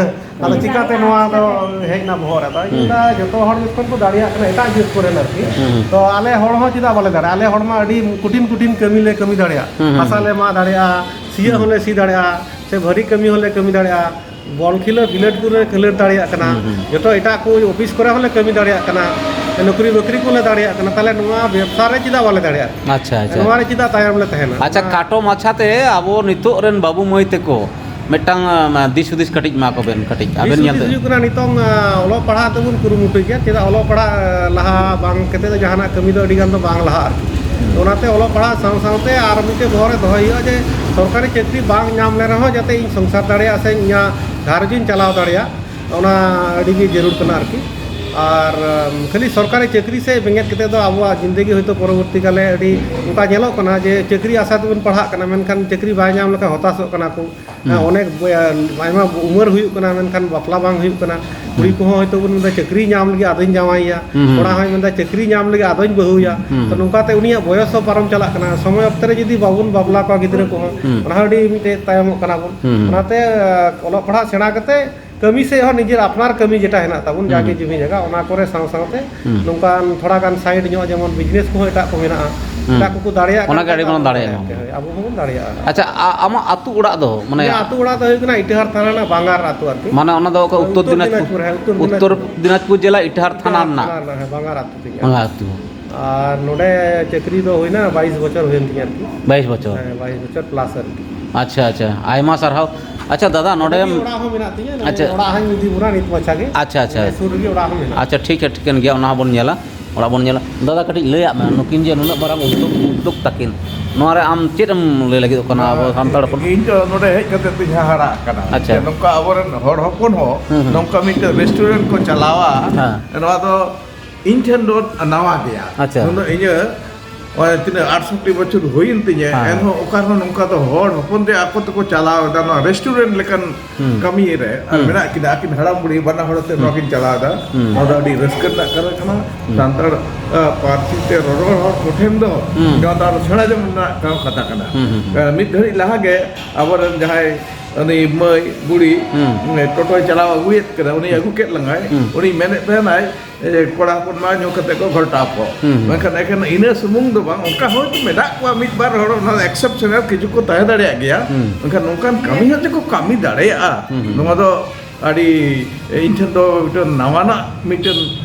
ᱟᱫᱚ ᱪᱤᱠᱟᱹᱛᱮ ᱱᱚᱣᱟ ᱫᱚ ᱦᱮᱡ ᱮᱱᱟ ᱵᱚᱦᱚᱜ ᱨᱮ? ᱟᱫᱚ ᱤᱧ ᱦᱩᱸ᱾ ᱢᱮᱱᱫᱟ, ᱡᱚᱛᱚ ᱦᱚᱲ ᱡᱚᱠᱷᱚᱱ ᱠᱚ ᱫᱟᱲᱮᱭᱟᱜ ᱠᱟᱱᱟ, ᱮᱴᱟᱜ ᱡᱟᱹᱛ ᱠᱚᱨᱮᱱ ᱟᱨᱠᱤ, ᱦᱩᱸ, ᱦᱩᱸ᱾ ᱛᱚ ᱟᱞᱮ ᱦᱚᱲ ᱦᱚᱸ ᱪᱮᱫᱟᱜ ᱵᱟᱞᱮ ᱫᱟᱲᱮᱭᱟᱜᱼᱟ? ᱟᱞᱮ ᱦᱚᱲ ᱢᱟ ᱟᱹᱰᱤ ᱠᱚᱴᱷᱤᱱ ᱠᱚᱴᱷᱤᱱ ᱠᱟᱹᱢᱤ ᱞᱮ ᱠᱟᱹᱢᱤ ᱫᱟᱲᱮᱭᱟᱜᱼᱟ᱾ ᱦᱩᱸ, ᱦᱩᱸ, ᱦᱟᱥᱟ ᱦᱩᱸ᱾ ᱞᱮ ᱢᱟᱜ ᱫᱟᱲᱮᱭᱟᱜᱼᱟ, ᱥᱤᱭᱳᱜ ᱦᱩᱸ᱾ ᱦᱚᱸᱞᱮ ᱥᱤ ᱫᱟᱲᱮᱭᱟᱜᱼᱟ, ᱥᱮ ᱵᱷᱟᱹᱨᱤ ᱠᱟᱹᱢᱤ ᱦᱚᱸᱞᱮ ᱠᱟᱹᱢᱤ ᱫᱟᱲᱮᱭᱟᱜᱼᱟ, ᱵᱚᱞ ᱠᱷᱮᱞᱳ ᱵᱤᱞᱟᱹᱴ ᱠᱚᱞᱮ ᱠᱷᱮᱞᱳᱰ ᱫᱟᱲᱮᱭᱟᱜ ᱠᱟᱱᱟ, ᱦᱩᱸ, ᱦᱩᱸ᱾ ᱡᱚᱛᱚ ᱮᱴᱟᱜ ᱠᱚ ᱚᱯᱷᱤᱥ ᱠᱚᱨᱮ ᱦᱚᱸᱞᱮ ᱠᱟᱹᱢᱤ ᱫᱟᱲᱮᱭᱟᱜ ᱠᱟᱱᱟ, ᱱᱚᱠᱨᱤ ᱵᱟᱹᱠᱨᱤ ᱠᱚᱞᱮ ᱫᱟᱲᱮᱭᱟᱜ ᱠᱟᱱᱟ, ᱛᱟᱦᱚᱞᱮ ᱱᱚᱣᱟ ᱵᱮᱵᱽᱥᱟ ᱨᱮ ᱪᱮᱫᱟᱜ ᱵᱟᱞᱮ ᱫᱟᱲᱮᱭᱟᱜ ᱠᱟᱱᱟ? ᱟᱪᱪᱷᱟ, ᱟᱪᱪᱷᱟ᱾ ᱱᱚᱣᱟ ᱨᱮ ᱪᱮᱫᱟᱜ ᱛᱟᱭᱚᱢ ᱞᱮ ᱛᱟᱦᱮᱱᱟ? ᱟᱪᱪᱷᱟ, ᱚᱱᱟ ᱠᱷᱟᱴᱚ ᱢᱟᱪᱷᱟᱛᱮ ᱟᱵᱚ ᱱᱤᱛᱚᱜ ᱨᱮᱱ ᱵᱟᱹᱵᱩ ᱢᱟᱹᱭ ᱛᱟᱠᱚ ᱢᱤᱫᱴᱟᱝ, ᱟᱢ, ᱫᱤᱥ ᱦᱩᱫᱤᱥ ᱠᱟᱹᱴᱤᱡ ᱮᱢᱟ ᱠᱚᱵᱮᱱ, ᱠᱟᱹᱴᱤᱡ ᱟᱵᱮᱱ ᱫᱤᱥ ᱧᱮᱞ ᱦᱩᱫᱤᱥ ᱛᱮ᱾ ᱦᱩᱭᱩᱜ ᱠᱟᱱᱟ, ᱱᱤᱛᱚᱝ, ᱟ, ᱚᱞᱚᱜ ᱯᱟᱲᱦᱟᱜ ᱛᱮᱵᱚᱱ ᱠᱩᱨᱩᱢᱩᱴᱩᱭ ᱜᱮᱭᱟ᱾ ᱪᱮᱫᱟᱜ ᱚᱞᱚᱜ ᱯᱟᱲᱦᱟᱜ, ᱟ, ᱞᱟᱦᱟ ᱵᱟᱝ ᱠᱟᱛᱮ ᱫᱚ ᱡᱟᱦᱟᱱᱟᱜ ᱠᱟᱹᱢᱤ ᱫᱚ ᱟᱹᱰᱤ ᱜᱟᱱ ᱫᱚ ᱵᱟᱝ ᱞᱟᱦᱟᱜᱼᱟ ᱟᱨᱠᱤ᱾ ᱦᱩᱸ᱾ ᱚᱱᱟᱛᱮ ᱚᱞᱚᱜ ᱯᱟᱲᱦᱟᱜ ᱥᱟᱶ ᱥᱟᱶᱛᱮ ᱟᱨ ᱢᱤᱫᱴᱮᱡ ᱵᱚᱦᱚᱜ ᱨᱮ ᱫᱚᱦᱚᱭ ᱦᱩᱭᱩᱜᱼᱟ ᱡᱮ ᱥᱚᱨᱠᱟᱨᱤ ᱪᱟᱹᱠᱨᱤ ᱵᱟᱝ ᱧᱟᱢ ᱞᱮ ᱨᱮᱦᱚᱸ ᱡᱟᱛᱮ ᱤᱧ ᱥᱚᱝᱥᱟᱨ ᱫᱟᱲᱮᱭᱟᱜ ᱥᱮ ᱤᱧᱟᱹᱜ ᱜᱷᱟᱨᱚᱸᱡᱽ ᱤᱧ ᱪᱟᱞᱟᱣ ᱫᱟᱲᱮᱭᱟᱜ, ᱚᱱᱟ ᱟᱹᱰᱤ ᱜᱮ ᱡᱟᱹᱨᱩᱲ ᱠᱟᱱᱟ ᱟᱨᱠᱤ᱾ ᱟᱨ ᱠᱷᱟᱹᱞᱤ ᱥᱚᱨᱠᱟᱨᱤ ᱪᱟᱹᱠᱨᱤ ᱥᱮᱫ ᱵᱮᱸᱜᱮᱫ ᱠᱟᱛᱮ ᱫᱚ ᱟᱵᱚᱣᱟᱜ ᱡᱤᱱᱫᱮᱜᱤ ᱦᱚᱭᱛᱳ ᱯᱚᱨᱚᱵᱚᱨᱛᱤ ᱠᱟᱞᱮ ᱟᱹᱰᱤ ᱚᱱᱠᱟ ᱧᱮᱞᱚᱜ ᱠᱟᱱᱟ ᱡᱮ ᱪᱟᱹᱠᱨᱤ ᱟᱥᱟ ᱛᱮᱵᱚᱱ ᱯᱟᱲᱦᱟᱜ ᱠᱟᱱᱟ, ᱢᱮᱱᱠᱷᱟᱱ ᱪᱟᱹᱠᱨᱤ ᱵᱟᱭ ᱧᱟᱢ ᱞᱮᱠᱷᱟᱱ ᱦᱚᱛᱟᱥᱚᱜ ᱠᱟᱱᱟ ᱠᱚ᱾ ᱦᱮᱸ, ᱦᱩᱸ᱾ ᱚᱱᱮᱠ ᱵᱚᱭ-, ᱟᱭᱢᱟ ᱩᱢᱮᱨ ᱦᱩᱭᱩᱜ ᱠᱟᱱᱟ, ᱢᱮᱱᱠᱷᱟᱱ ᱵᱟᱯᱞᱟ ᱵᱟᱝ ᱦᱩᱭᱩᱜ ᱠᱟᱱᱟ᱾ ᱠᱩᱲᱤ ᱦᱩᱸ᱾ ᱠᱚᱦᱚᱸ ᱦᱚᱭᱛᱳ ᱵᱚᱱ ᱢᱮᱱᱫᱟ, "ᱪᱟᱹᱠᱨᱤ ᱧᱟᱢ ᱞᱟᱹᱜᱤᱫ ᱟᱫᱚᱧ ᱡᱟᱶᱟᱭᱮᱭᱟ", ᱦᱩᱸ, ᱦᱩᱸ᱾ ᱠᱚᱲᱟ ᱦᱚᱸᱭ ᱢᱮᱱᱫᱟ, "ᱪᱟᱹᱠᱨᱤ ᱧᱟᱢ ᱞᱟᱹᱜᱤᱫ ᱟᱫᱚᱧ ᱵᱟᱹᱦᱩᱭᱟ᱾" ᱦᱩᱸ, ᱛᱚ, ᱦᱩᱸ᱾ ᱱᱚᱝᱠᱟᱛᱮ ᱩᱱᱤᱭᱟᱜ ᱵᱚᱭᱚᱥ ᱦᱚᱸ ᱯᱟᱨᱚᱢ ᱪᱟᱞᱟᱜ ᱠᱟᱱᱟ᱾ ᱥᱚᱢᱚᱭ ᱚᱠᱛᱮ ᱨᱮ ᱡᱩᱫᱤ ᱵᱟᱵᱚᱱ ᱵᱟᱯᱞᱟ ᱠᱚᱣᱟ ᱜᱤᱫᱽᱨᱟᱹ ᱠᱚᱦᱚᱸ, ᱦᱩᱸ᱾ ᱚᱱᱟ ᱦᱚᱸ ᱟᱹᱰᱤ ᱢᱤᱫᱴᱮᱡ ᱛᱟᱭᱚᱢᱚᱜ ᱠᱟᱱᱟ ᱵᱚᱱ᱾ ᱦᱩᱸ, ᱦᱩᱸ᱾ ᱚᱱᱟᱛᱮ, ᱚᱞᱚᱜ ᱯᱟᱲᱦᱟᱜ ᱥᱮᱬᱟ ᱠᱟᱛᱮ ᱠᱟᱹᱢᱤ ᱥᱮᱫ ᱦᱚᱸ ᱱᱤᱡᱮᱨ ᱟᱯᱱᱟᱨ ᱠᱟᱹᱢᱤ ᱡᱮᱴᱟ ᱦᱮᱱᱟᱜ ᱛᱟᱵᱚᱱ, ᱦᱩᱸ, ᱡᱟᱜᱮ ᱦᱩᱸ᱾ ᱡᱩᱢᱤ ᱡᱟᱭᱜᱟ, ᱚᱱᱟ ᱠᱚᱨᱮ ᱥᱟᱶ ᱥᱟᱶᱛᱮ ᱦᱩᱸ᱾ ᱱᱚᱝᱠᱟᱱ ᱛᱷᱚᱲᱟ ᱜᱟᱱ side ᱧᱚᱜ, ᱡᱮᱢᱚᱱ business ᱠᱚᱦᱚᱸ ᱮᱴᱟᱜ ᱠᱚ ᱢᱮᱱᱟᱜᱼᱟ, ᱦᱩᱸ᱾ ᱮᱴᱟᱜ ᱠᱚᱠᱚ ᱫᱟᱲᱮᱭᱟᱜ ᱚᱱᱟ ᱠᱟᱱ ᱜᱮ ᱟᱹᱰᱤ ᱠᱷᱟᱱ ᱢᱟᱨᱟᱝ ᱟᱵᱚ ᱫᱟᱲᱮᱭᱟᱜ ᱦᱚᱸ᱾ ᱦᱚᱸ, ᱦᱳᱭ, ᱟᱵᱚ ᱦᱚᱸᱵᱚᱱ ᱫᱟᱲᱮᱭᱟᱜᱼᱟ᱾ ᱟᱪᱪᱷᱟ, ᱟ-, ᱟᱢᱟᱜ ᱟᱹᱛᱩ ᱚᱲᱟᱜ ᱫᱚ, ᱢᱟᱱᱮ ᱤᱧᱟᱹᱜ ᱟᱹᱛᱩ ᱚᱲᱟᱜ ᱫᱚ ᱦᱩᱭᱩᱜ ᱠᱟᱱᱟ ᱤᱴᱟᱹᱦᱟᱨ ᱛᱷᱟᱱᱟ ᱨᱮᱱᱟᱜ ᱵᱟᱝᱜᱟᱨ ᱟᱹᱛᱩ ᱟᱨᱠᱤ᱾ ᱢᱟᱱᱮ ᱚᱱᱟ ᱫᱚ ᱚᱠᱟ ᱦᱳᱭ, ᱩᱛᱛᱚᱨ ᱩᱛᱛᱚᱨ ᱫᱤᱱᱟᱡᱽᱯᱩᱨ? ᱫᱤᱱᱟᱡᱽᱯᱩᱨ, ᱦᱮᱸ, ᱩᱛᱛᱚᱨ ᱩᱛᱛᱚᱨ ᱫᱤᱱᱟᱡᱽᱯᱩᱨ᱾ ᱫᱤᱱᱟᱡᱽᱯᱩᱨ ᱡᱮᱞᱟ ᱤᱴᱟᱹᱦᱟᱨ ᱛᱷᱟᱱᱟ ᱤᱴᱟᱹᱦᱟᱨ ᱨᱮᱱᱟᱜ? ᱛᱷᱟᱱᱟ ᱨᱮᱱᱟᱜ, ᱦᱮᱸ, ᱵᱟᱝᱜᱟᱨ ᱟᱹᱛᱩ ᱛᱤᱧ᱾ ᱵᱟᱝᱜᱟᱨ ᱟᱹᱛᱩ᱾ ᱟᱨ ᱱᱚᱰᱮ ᱪᱟᱹᱠᱨᱤ ᱫᱚ ᱦᱩᱭᱱᱟ ᱵᱟᱭᱤᱥ ᱵᱚᱪᱷᱚᱨ ᱦᱩᱭᱮᱱ ᱛᱤᱧᱟ ᱟᱨᱠᱤ᱾ ᱵᱟᱭᱤᱥ ᱵᱚᱪᱷᱚᱨ? ᱦᱮᱸ, ᱵᱟᱭᱤᱥ ᱵᱚᱪᱷᱚᱨ plus ᱟᱨᱠᱤ᱾ ᱟᱪᱪᱷᱟ, ᱟᱪᱪᱷᱟ, ᱟᱭᱢᱟ ᱥᱟᱨᱦᱟᱣ᱾ ᱟᱪᱪᱷᱟ ᱫᱟᱫᱟ, ᱱᱚᱰᱮ ᱱᱚᱰᱮ ᱜᱮ ᱚᱲᱟᱜ ᱦᱚᱸ ᱢᱮᱱᱟᱜ ᱛᱤᱧᱟ, ᱱᱚᱰᱮ ᱟᱪᱪᱷᱟ᱾ ᱚᱲᱟᱜ ᱦᱚᱸᱧ ᱤᱫᱤ ᱵᱚᱱᱟ ᱱᱤᱛ ᱢᱟᱪᱷᱟ ᱜᱮ᱾ ᱟᱪᱪᱷᱟ, ᱟᱪᱪᱷᱟ᱾ ᱱᱚᱰᱮ ᱥᱩᱨ ᱨᱮᱜᱮ ᱚᱲᱟᱜ ᱦᱚᱸ ᱢᱮᱱᱟᱜᱼᱟ᱾ ᱟᱪᱪᱷᱟ, ᱴᱷᱤᱠ ᱜᱮᱭᱟ, ᱴᱷᱤᱠᱟᱹᱱ ᱜᱮᱭᱟ, ᱚᱱᱟ ᱦᱚᱸᱵᱚᱱ ᱧᱮᱞᱟ, ᱚᱲᱟᱜ ᱵᱚᱱ ᱧᱮᱞᱟ᱾ ᱫᱟᱫᱟ, ᱠᱟᱹᱴᱤᱡ ᱞᱟᱹᱭᱟᱜ ᱢᱮ, ᱱᱩᱠᱤᱱ ᱡᱮ ᱱᱩᱱᱟᱹᱜ ᱢᱟᱨᱟᱝ ᱩᱫᱽᱫᱳᱜᱽ, ᱩᱫᱽᱫᱳᱜᱽ ᱛᱟᱹᱠᱤᱱ, ᱱᱚᱣᱟ ᱨᱮ ᱟᱢ ᱪᱮᱫ ᱮᱢ ᱞᱟᱹᱭ ᱞᱟᱹᱜᱤᱫᱚᱜ ᱠᱟᱱᱟ ᱟᱵᱚ ᱥᱟᱱᱛᱟᱲ ᱦᱚᱯᱚᱱ? ᱤᱧ ᱫᱚ ᱱᱚᱰᱮ ᱦᱮᱡ ᱠᱟᱛᱮ ᱫᱚᱧ ᱦᱟᱦᱟᱲᱟᱜ ᱠᱟᱱᱟ᱾ ᱟᱪᱪᱷᱟ᱾ ᱡᱮ ᱱᱚᱝᱠᱟ ᱟᱵᱚᱨᱮᱱ ᱦᱚᱲ ᱦᱚᱯᱚᱱ ᱦᱚᱸ ᱦᱩᱸ, ᱦᱩᱸ᱾ ᱱᱚᱝᱠᱟ ᱢᱤᱫᱴᱮᱱ restaurant ᱠᱚ ᱪᱟᱞᱟᱣᱟ, ᱦᱮᱸ᱾ ᱱᱚᱣᱟ ᱫᱚ ᱤᱧ ᱴᱷᱮᱱ ᱫᱚ ᱱᱟᱣᱟ ᱜᱮᱭᱟ᱾ ᱟᱪᱪᱷᱟ᱾ ᱱᱩᱱᱟᱹᱜ ᱤᱧᱟᱹᱜ ᱱᱚᱜᱼᱚᱭ ᱛᱤᱱᱟᱹᱜ ᱟᱴᱥᱚᱴᱴᱤ ᱵᱚᱪᱷᱚᱨ ᱦᱩᱭᱮᱱ ᱛᱤᱧᱟᱹ, ᱦᱮᱸ᱾ ᱮᱱᱦᱚᱸ ᱚᱠᱟ ᱨᱮᱦᱚᱸ ᱱᱚᱝᱠᱟ ᱫᱚ ᱦᱚᱲ ᱦᱚᱯᱚᱱ ᱛᱮ ᱟᱠᱚ ᱛᱮᱠᱚ ᱪᱟᱞᱟᱣ ᱮᱫᱟ ᱱᱚᱣᱟ restaurant ᱞᱮᱠᱟᱱ ᱦᱩᱸ᱾ ᱠᱟᱹᱢᱤ ᱨᱮ᱾ ᱟᱨ ᱦᱩᱸ᱾ ᱢᱮᱱᱟᱜ ᱠᱤᱱᱟ ᱟᱹᱠᱤᱱ ᱦᱟᱲᱟᱢ ᱵᱩᱲᱦᱤ ᱵᱟᱱᱟ ᱦᱚᱲ ᱛᱮ ᱱᱚᱣᱟ ᱦᱩᱸ᱾ ᱠᱤᱱ ᱪᱟᱞᱟᱣ ᱮᱫᱟ᱾ ᱦᱩᱸ᱾ ᱱᱚᱣᱟ ᱫᱚ ᱟᱹᱰᱤ ᱨᱟᱹᱥᱠᱟᱹ ᱨᱮᱱᱟᱜ ᱠᱟᱛᱷᱟ ᱠᱟᱱᱟ᱾ ᱦᱩᱸ᱾ ᱥᱟᱱᱛᱟᱲ, ᱟ, ᱯᱟᱹᱨᱥᱤ ᱛᱮ ᱨᱚᱨᱚᱲ ᱦᱚᱲ ᱠᱚᱴᱷᱮᱱ ᱫᱚ ᱦᱩᱸ᱾ ᱱᱚᱣᱟ ᱫᱚ ᱟᱨᱚ ᱥᱮᱬᱟ ᱡᱚᱝ ᱨᱮᱱᱟᱜ ᱠᱟᱛᱷᱟ ᱠᱟᱱᱟ᱾ ᱦᱩᱸ, ᱦᱩᱸ, ᱦᱩᱸ᱾ ᱟ, ᱢᱤᱫ ᱜᱷᱟᱹᱲᱤᱡ ᱞᱟᱦᱟ ᱜᱮ ᱟᱵᱚᱨᱮᱱ ᱡᱟᱦᱟᱸᱭ ᱩᱱᱤ ᱢᱟᱹᱭ ᱵᱩᱲᱤ, ᱦᱩᱸ᱾ ᱩᱱᱤ ᱴᱳᱴᱳᱭ ᱪᱟᱞᱟᱣ ᱟᱹᱜᱩᱭᱮᱫ ᱠᱟᱱᱟ, ᱩᱱᱤ ᱦᱩᱸ᱾ ᱟᱹᱜᱩ ᱠᱮᱫ ᱞᱟᱸᱜᱟᱭ, ᱦᱩᱸ᱾ ᱩᱱᱤ ᱢᱮᱱᱮᱫ ᱛᱟᱦᱮᱱᱟᱭ, ᱮ, ᱠᱚᱲᱟ ᱦᱚᱯᱚᱱ ᱢᱟ ᱧᱩ ᱠᱟᱛᱮ ᱠᱚ ᱜᱷᱚᱞᱴᱟᱣ ᱠᱚ᱾ ᱦᱩᱸ, ᱦᱩᱸ᱾ ᱢᱮᱱᱠᱷᱟᱱ ᱮᱠᱷᱮᱱ ᱤᱱᱟᱹ ᱥᱩᱢᱩᱝ ᱫᱚ ᱵᱟᱝ, ᱚᱱᱠᱟ ᱦᱚᱭᱛᱳ ᱢᱮᱱᱟᱜ ᱠᱚᱣᱟ ᱢᱤᱫ ᱵᱟᱨ ᱦᱚᱲ, ᱚᱱᱟ ᱫᱚ exceptional ᱠᱤᱪᱷᱩ ᱠᱚ ᱛᱟᱦᱮᱸ ᱫᱟᱲᱮᱭᱟᱜ ᱜᱮᱭᱟ᱾ ᱦᱩᱸ᱾ ᱢᱮᱱᱠᱷᱟᱱ ᱱᱚᱝᱠᱟᱱ ᱠᱟᱹᱢᱤ ᱦᱚᱸ ᱡᱮ ᱠᱚ ᱠᱟᱹᱢᱤ ᱫᱟᱲᱮᱭᱟᱜᱼᱟ, ᱦᱩᱸ, ᱦᱩᱸ᱾ ᱱᱚᱣᱟ ᱫᱚ ᱟᱹᱰᱤ, ᱤᱧ ᱴᱷᱮᱱ ᱫᱚ ᱢᱤᱫᱴᱮᱱ ᱱᱟᱣᱟᱱᱟᱜ ᱢᱤᱫᱴᱮᱱ,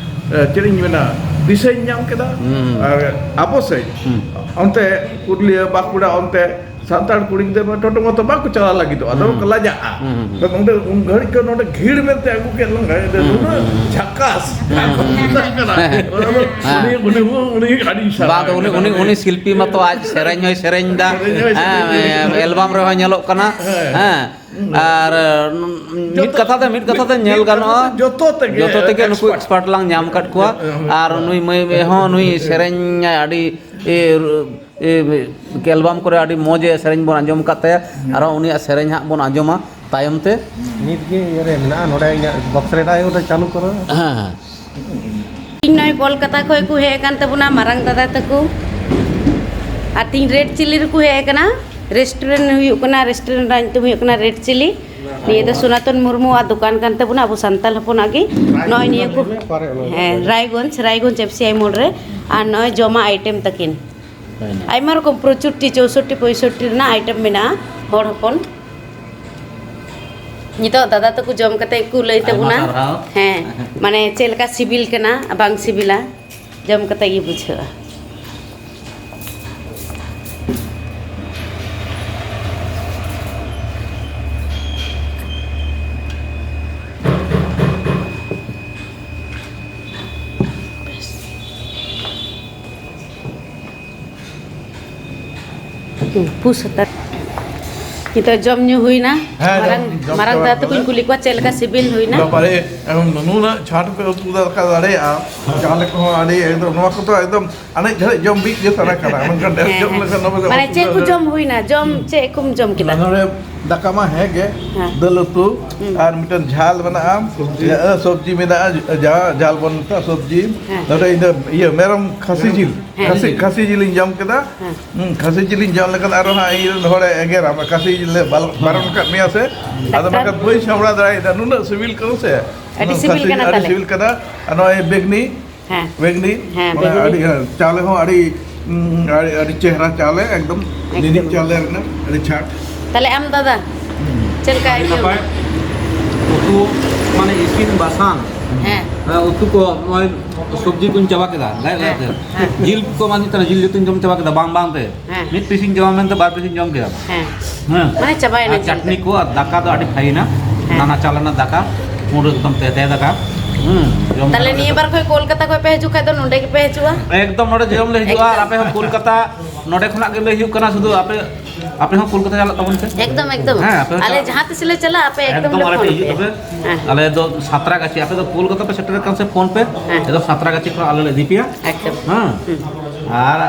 ᱮ, ᱪᱮᱫ ᱤᱧ ᱢᱮᱱᱟ, ᱫᱤᱥᱟᱹᱧ ᱧᱟᱢ ᱠᱮᱫᱟ᱾ ᱦᱩᱸ᱾ ᱟᱨ ᱟᱵᱚ ᱥᱮᱫ, ᱦᱩᱸ᱾ ᱚᱱᱛᱮ ᱯᱩᱨᱩᱞᱤᱭᱟᱹ, ᱵᱟᱸᱠᱩᱲᱟ, ᱚᱱᱛᱮ ᱥᱟᱱᱛᱟᱲ ᱠᱩᱲᱤ ᱜᱤᱫᱽᱨᱟᱹ ᱢᱟ ᱴᱳᱴᱳ ᱢᱚᱛᱚ ᱵᱟᱠᱚ ᱪᱟᱞᱟᱣ ᱞᱟᱹᱜᱤᱫᱚᱜᱼᱟ, ᱟᱫᱚ ᱦᱩᱸ᱾ ᱠᱚ ᱞᱟᱡᱟᱜᱼᱟ᱾ ᱦᱩᱸ, ᱦᱩᱸ, ᱦᱩᱸ᱾ ᱟᱫᱚ ᱚᱸᱰᱮ ᱩᱱ ᱜᱷᱟᱹᱲᱤᱡ ᱠᱚ ᱱᱚᱰᱮ ᱜᱷᱤᱲ ᱢᱮᱱᱛᱮ ᱟᱹᱜᱩ ᱠᱮᱫ ᱞᱟᱝ ᱠᱷᱟᱡ, ᱟᱫᱚ ᱦᱩᱸ, ᱱᱩᱱᱟᱹᱜ ᱦᱩᱸ, ᱦᱩᱸ᱾ ᱡᱷᱟᱠᱟᱥ ᱦᱩᱸ, ᱦᱩᱸ, ᱦᱩᱸ᱾ ᱚᱱᱟ ᱫᱚ ᱦᱮᱸ᱾ ᱩᱱᱤ, ᱩᱱᱤ, ᱩᱱᱤ ᱟᱹᱰᱤ ᱵᱟᱝ, ᱥᱟᱨᱦᱟᱣ ᱩᱱᱤ, ᱮ ᱩᱱᱤ, ᱠᱟᱱᱟ᱾ ᱩᱱᱤ ᱥᱤᱞᱯᱤ ᱢᱟᱛᱚ ᱟᱡ ᱥᱮᱨᱮᱧ ᱦᱚᱸᱭ ᱥᱮᱨᱮᱧ ᱫᱟ᱾ ᱥᱮᱨᱮᱧ ᱦᱚᱸᱭ ᱦᱮᱸ, ᱥᱮᱨᱮᱧ ᱫᱟ᱾ ᱮᱞᱵᱟᱢ ᱨᱮᱦᱚᱸ ᱧᱮᱞᱚᱜ ᱠᱟᱱᱟ᱾ ᱦᱮᱸ᱾ ᱦᱮᱸ᱾ ᱦᱩᱸ᱾ ᱟᱨ, ᱩᱸ, ᱢᱤᱫ ᱡᱚᱛᱚ ᱠᱟᱛᱷᱟ ᱛᱮ, ᱢᱤᱫ ᱠᱟᱛᱷᱟ ᱛᱮ ᱢᱤᱫ, ᱧᱮᱞ ᱢᱤᱫ ᱠᱟᱛᱷᱟ ᱜᱟᱱᱚᱜᱼᱟ, ᱛᱮ ᱡᱚᱛᱚ ᱛᱮᱜᱮ ᱡᱚᱛᱚ ᱛᱮᱜᱮ ᱱᱩᱠᱩ expert᱾ expert ᱞᱟᱝ ᱧᱟᱢ ᱠᱟᱫ ᱠᱚᱣᱟ᱾ ᱦᱮᱸ, ᱦᱮᱸ᱾ ᱟᱨ ᱱᱩᱭ ᱢᱟᱹᱭ ᱦᱚᱸ, ᱱᱩᱭ ᱥᱮᱨᱮᱧ ᱟᱹᱰᱤ, ᱮ, ᱮ, ᱮᱞᱵᱟᱢ ᱠᱚᱨᱮ ᱟᱹᱰᱤ ᱢᱚᱡᱽ ᱮ ᱥᱮᱨᱮᱧ ᱵᱚᱱ ᱟᱸᱡᱚᱢ ᱟᱠᱟᱫ ᱛᱟᱭᱟ᱾ ᱦᱮᱸ᱾ ᱟᱨᱦᱚᱸ ᱩᱱᱤᱭᱟᱜ ᱥᱮᱨᱮᱧ ᱦᱟᱸᱜ ᱵᱚᱱ ᱟᱸᱡᱚᱢᱟ ᱛᱟᱭᱚᱢ ᱛᱮ᱾ ᱱᱤᱛ ᱜᱮ ᱤᱭᱟᱹ ᱨᱮ ᱢᱮᱱᱟᱜᱼᱟ, ᱱᱚᱰᱮ ᱤᱧᱟᱹᱜ box ᱨᱮ ᱱᱚᱜᱼᱚᱭ ᱪᱟᱹᱞᱩ ᱠᱚᱨᱚ᱾ ᱦᱮᱸ, ᱦᱮᱸ᱾ ᱤᱧ ᱱᱚᱜᱼᱚᱭ ᱠᱳᱞᱠᱟᱛᱟ ᱠᱷᱚᱱ ᱠᱚ ᱦᱮᱡ ᱟᱠᱟᱱ ᱛᱟᱵᱚᱱᱟ ᱢᱟᱨᱟᱝ ᱫᱟᱫᱟ ᱛᱟᱠᱚ᱾ ᱟᱨ ᱛᱤᱦᱤᱧ ᱨᱮᱰ ᱪᱤᱞᱤ ᱨᱮᱠᱚ ᱦᱮᱡ ᱟᱠᱟᱱᱟ᱾ ᱨᱮᱥᱴᱩᱨᱮᱱᱴ ᱦᱩᱭᱩᱜ ᱠᱟᱱᱟ, ᱨᱮᱥᱴᱩᱨᱮᱱᱴ ᱨᱮᱱᱟᱜ ᱧᱩᱛᱩᱢ ᱦᱩᱭᱩᱜ ᱠᱟᱱᱟ ᱨᱮᱰ ᱪᱤᱞᱤ᱾ ᱱᱤᱭᱟᱹ ᱫᱚ ᱥᱚᱱᱟᱛᱚᱱ ᱢᱩᱨᱢᱩᱣᱟᱜ ᱫᱚᱠᱟᱱ ᱠᱟᱱ ᱛᱟᱵᱚᱱᱟ, ᱟᱵᱚ ᱥᱟᱱᱛᱟᱞ ᱦᱚᱯᱚᱱᱟᱜ ᱜᱮ᱾ ᱱᱚᱜᱼᱚᱭ ᱱᱤᱭᱟᱹ ᱠᱚ, ᱦᱮᱸ, ᱨᱟᱭᱜᱚᱸᱡᱽ, ᱨᱟᱭᱜᱚᱸᱡᱽ ᱮᱯᱷ ᱥᱤ ᱟᱭ ᱢᱳᱲ ᱨᱮ᱾ ᱟᱨ ᱱᱚᱜᱼᱚᱭ ᱡᱚᱢᱟᱜ ᱟᱭᱴᱮᱢ ᱛᱟᱹᱠᱤᱱ᱾ ᱦᱳᱭ ᱱᱟ᱾ ᱟᱭᱢᱟ ᱨᱚᱠᱚᱢ ᱯᱨᱚᱪᱩᱨᱴᱤ, ᱪᱳᱥᱚᱴᱴᱤ ᱯᱚᱸᱭᱥᱚᱴᱴᱤ ᱨᱮᱱᱟᱜ ᱟᱭᱴᱮᱢ ᱢᱮᱱᱟᱜᱼᱟ, ᱦᱚᱲ ᱦᱚᱯᱚᱱ᱾ ᱱᱤᱛᱚᱜ ᱫᱟᱫᱟ ᱛᱟᱠᱚ ᱡᱚᱢ ᱠᱟᱛᱮ ᱠᱚ ᱞᱟᱹᱭ ᱟᱭᱢᱟ ᱛᱟᱵᱚᱱᱟ᱾ ᱥᱟᱨᱦᱟᱣ᱾ ᱦᱮᱸ, ᱢᱟᱱᱮ ᱪᱮᱫ ᱞᱮᱠᱟ ᱥᱤᱵᱤᱞ ᱠᱟᱱᱟ, ᱵᱟᱝ ᱥᱤᱵᱤᱞᱟ, ᱡᱚᱢ ᱠᱟᱛᱮ ᱜᱮ ᱵᱩᱡᱷᱟᱹᱜᱼᱟ᱾ ᱦᱩᱸ, ᱯᱩᱥ ᱦᱟᱛᱟᱲ᱾ ᱱᱤᱛᱚᱜ ᱡᱚᱢ ᱧᱩ ᱦᱩᱭᱱᱟ᱾ ᱦᱮᱸ, ᱢᱟᱨᱟᱝ, ᱡᱚᱢ, ᱡᱚᱢ ᱢᱟᱨᱟᱝ ᱪᱟᱵᱟ ᱫᱟᱫᱟ ᱛᱟᱠᱚᱧ ᱠᱟᱛᱮ᱾ ᱠᱩᱞᱤ ᱠᱚᱣᱟ ᱪᱮᱫ ᱞᱮᱠᱟ ᱥᱤᱵᱤᱞ ᱦᱩᱭᱱᱟ? ᱵᱟᱵᱟᱨᱮ, ᱮᱢ ᱱᱩᱱᱟᱹᱜ ᱪᱷᱟᱴ ᱯᱮ ᱩᱛᱩ ᱫᱟᱠᱟ ᱫᱟᱲᱮᱭᱟᱜᱼᱟ᱾ ᱪᱟᱣᱞᱮ ᱠᱚᱦᱚᱸ ᱟᱹᱰᱤ ᱮᱠᱫᱚᱢ, ᱱᱚᱣᱟ ᱠᱚᱫᱚ ᱮᱠᱫᱚᱢ ᱟᱱᱮᱡ ᱫᱷᱟᱱᱮᱡ ᱡᱚᱢ ᱵᱤᱫ ᱜᱮ ᱥᱟᱱᱟ ᱠᱟᱱᱟ᱾ ᱢᱮᱱᱠᱷᱟᱱ ᱰᱷᱮᱨ ᱦᱮᱸ, ᱡᱚᱢ ᱦᱮᱸ᱾ ᱞᱮᱠᱷᱟᱱ ᱱᱚᱣᱟ ᱫᱚ ᱢᱟᱱᱮ ᱪᱮᱫ ᱠᱚ ᱚᱥᱩᱵᱤᱫᱷᱟ ᱡᱚᱢ ᱦᱩᱭᱱᱟ? ᱡᱚᱢ ᱪᱮᱫ ᱠᱚᱢ ᱡᱚᱢ ᱠᱮᱫᱟ? ᱱᱚᱰᱮ ᱫᱟᱠᱟ ᱢᱟ ᱦᱮᱸ ᱜᱮ, ᱦᱮᱸ᱾ ᱫᱟᱹᱞ ᱩᱛᱩ ᱦᱩᱸ᱾ ᱟᱨ ᱢᱤᱫᱴᱮᱱ ᱡᱷᱟᱞ ᱢᱮᱱᱟᱜᱼᱟ, ᱥᱚᱵᱽᱡᱤ᱾ ᱡᱟ-, ᱥᱚᱵᱽᱡᱤ ᱢᱮᱱᱟᱜᱼᱟ, ᱡᱟ-, ᱡᱷᱟᱞ ᱵᱚᱱ ᱢᱮᱛᱟᱜᱼᱟ ᱥᱚᱵᱽᱡᱤ᱾ ᱦᱮᱸ᱾ ᱱᱚᱰᱮ ᱤᱧ ᱫᱚ ᱤᱭᱟᱹ ᱢᱮᱨᱚᱢ ᱠᱷᱟᱹᱥᱤ ᱡᱤᱞ, ᱦᱮᱸ᱾ ᱠᱷᱟᱹᱥᱤ, ᱠᱷᱟᱹᱥᱤ ᱡᱤᱞᱤᱧ ᱡᱚᱢ ᱠᱮᱫᱟ᱾ ᱦᱮᱸ᱾ ᱦᱩᱸ, ᱠᱷᱟᱹᱥᱤ ᱡᱤᱞᱤᱧ ᱡᱚᱢ ᱞᱮᱠᱷᱟᱱ ᱟᱨᱚ ᱦᱟᱸᱜ ᱤᱧ ᱨᱮᱱ ᱦᱚᱲᱮ ᱮᱜᱮᱨᱟ, "ᱠᱷᱟᱹᱥᱤ ᱡᱤᱞ ᱞᱮ ᱵᱟᱞ-, ᱵᱟᱨᱚᱱ ᱠᱟᱫ ᱢᱮᱭᱟ ᱥᱮ?" ᱟᱫᱚ ᱰᱟᱠᱛᱟᱨ? ᱵᱟᱠᱷᱟᱱ ᱵᱟᱹᱧ ᱥᱟᱢᱵᱲᱟᱣ ᱫᱟᱲᱮᱭᱟᱫᱟ, ᱱᱩᱱᱟᱹᱜ ᱥᱤᱵᱤᱞ ᱠᱟᱱᱟ ᱥᱮ᱾ ᱟᱹᱰᱤ ᱦᱩᱸ, ᱥᱤᱵᱤᱞ ᱠᱷᱟᱹᱥᱤ ᱠᱟᱱᱟ ᱟᱹᱰᱤ ᱛᱟᱦᱞᱮ᱾ ᱥᱤᱵᱤᱞ ᱠᱟᱱᱟ᱾ ᱟᱨ ᱱᱚᱜᱼᱚᱭ ᱵᱮᱜᱽᱱᱤ, ᱦᱮᱸ᱾ ᱵᱮᱜᱽᱱᱤ, ᱦᱮᱸ, ᱢᱟᱱᱮ ᱵᱮᱜᱽᱱᱤ᱾ ᱟᱹᱰᱤ, ᱦᱮᱸ, ᱪᱟᱣᱞᱮ ᱦᱚᱸ ᱟᱹᱰᱤ, ᱩᱸ, ᱟᱹᱰᱤ, ᱟᱹᱰᱤ ᱪᱮᱦᱨᱟ ᱪᱟᱣᱞᱮ, ᱮᱠᱫᱚᱢ ᱮᱠᱫᱚᱢ᱾ ᱱᱤᱱᱤᱡ ᱪᱟᱣᱞᱮ ᱨᱮᱱᱟᱜ ᱟᱹᱰᱤ ᱪᱷᱟᱴ᱾ ᱛᱟᱦᱞᱮ ᱟᱢ ᱫᱟᱫᱟ, ᱦᱩᱸ᱾ ᱪᱮᱫ ᱞᱮᱠᱟ ᱟᱹᱰᱤ ᱟᱹᱭᱠᱟᱹᱣ ᱱᱟᱯᱟᱭ᱾ ᱮᱱᱟ? ᱩᱛᱩ, ᱢᱟᱱᱮ ᱤᱥᱤᱱ ᱵᱟᱥᱟᱝ ᱦᱮᱸ᱾ ᱦᱮᱸ, ᱩᱛᱩ ᱠᱚ, ᱱᱚᱜᱼᱚᱭ ᱥᱚᱵᱽᱡᱤ ᱠᱚᱧ ᱪᱟᱵᱟ ᱠᱮᱫᱟ, ᱞᱟᱡ ᱞᱟᱡ ᱛᱮ᱾ ᱦᱮᱸ᱾ ᱡᱤᱞ ᱠᱚ ᱵᱟᱝ ᱦᱩᱭᱩᱜ ᱠᱟᱱᱟ, ᱡᱤᱞ ᱡᱚᱛᱚᱧ ᱡᱚᱢ ᱪᱟᱵᱟ ᱠᱮᱫᱟ, ᱵᱟᱝ ᱵᱟᱝ ᱛᱮ᱾ ᱦᱮᱸ᱾ ᱢᱤᱫ ᱯᱤᱥᱤᱧ ᱡᱚᱢᱟ ᱢᱮᱱᱛᱮ ᱵᱟᱨ ᱯᱤᱥᱤᱧ ᱡᱚᱢ ᱠᱮᱫᱟ᱾ ᱦᱮᱸ᱾ ᱦᱮᱸ᱾ ᱢᱟᱱᱮ ᱪᱟᱵᱟᱭᱮᱱᱟ ᱟᱨ ᱡᱤᱞ ᱪᱟᱴᱱᱤ ᱫᱚ᱾ ᱠᱚ ᱟᱨ ᱫᱟᱠᱟ ᱫᱚ ᱟᱹᱰᱤ ᱯᱷᱟᱭᱤᱱᱟ᱾ ᱦᱮᱸ᱾ ᱱᱟᱱᱟ ᱪᱟᱞ ᱨᱮᱱᱟᱜ ᱫᱟᱠᱟ, ᱯᱩᱨᱟᱹ ᱮᱠᱫᱚᱢ ᱛᱮᱛᱮ ᱫᱟᱠᱟ᱾ ᱦᱩᱸ, ᱡᱚᱢ ᱛᱟᱦᱞᱮ ᱠᱟᱛᱮ ᱱᱤᱭᱟᱹ ᱵᱟᱨ ᱠᱷᱚᱡ ᱠᱳᱞᱠᱟᱛᱟ ᱠᱷᱚᱡ ᱯᱮ ᱦᱤᱡᱩᱜ ᱠᱷᱟᱡ ᱫᱚ ᱱᱚᱸᱰᱮ ᱜᱮᱯᱮ ᱦᱤᱡᱩᱜᱼᱟ? ᱮᱠᱫᱚᱢ ᱱᱚᱸᱰᱮ ᱡᱚᱢ ᱞᱮ ᱦᱤᱡᱩᱜᱼᱟ᱾ ᱟᱨ ᱮᱠᱫᱚᱢ᱾ ᱟᱯᱮ ᱦᱚᱸ ᱠᱳᱞᱠᱟᱛᱟ ᱱᱚᱸᱰᱮ ᱠᱷᱚᱱᱟᱜ ᱜᱮ ᱞᱟᱹᱭ ᱦᱩᱭᱩᱜ ᱠᱟᱱᱟ, ᱥᱩᱫᱷᱩ ᱟᱯᱮ, ᱟᱯᱮ ᱦᱚᱸ ᱠᱳᱞᱠᱟᱛᱟ ᱪᱟᱞᱟᱜ ᱛᱟᱵᱚᱱ ᱯᱮ᱾ ᱮᱠᱫᱚᱢ, ᱮᱠᱫᱚᱢ᱾ ᱦᱮᱸ, ᱟᱯᱮ ᱦᱚᱸ ᱟᱞᱮ ᱪᱟᱞᱟᱜ ᱡᱟᱦᱟᱸ ᱛᱤᱥ ᱞᱮ ᱪᱟᱞᱟᱜᱼᱟ, ᱟᱯᱮ ᱮᱠᱫᱚᱢ ᱮᱠᱫᱚᱢ ᱞᱮ ᱟᱞᱮ ᱯᱷᱳᱱ ᱴᱷᱮᱡ ᱦᱤᱡᱩᱜ ᱟᱯᱮᱭᱟ᱾ ᱛᱟᱯᱮ᱾ ᱦᱮᱸ᱾ ᱟᱞᱮ ᱫᱚ ᱥᱟᱸᱛᱨᱟᱜᱟᱹᱪᱷᱤ, ᱟᱯᱮ ᱫᱚ ᱠᱳᱞᱠᱟᱛᱟ ᱯᱮ ᱥᱮᱴᱮᱨ ᱟᱠᱟᱱ ᱥᱮ ᱯᱷᱳᱱ ᱯᱮ, ᱦᱮᱸ᱾ ᱮᱠᱫᱚᱢ ᱥᱟᱸᱛᱨᱟᱜᱟᱹᱪᱷᱤ ᱠᱷᱚᱱ ᱟᱞᱮ ᱞᱮ ᱤᱫᱤ ᱯᱮᱭᱟ᱾ ᱮᱠᱫᱚᱢ᱾ ᱦᱮᱸ᱾ ᱦᱩᱸ᱾ ᱟᱨ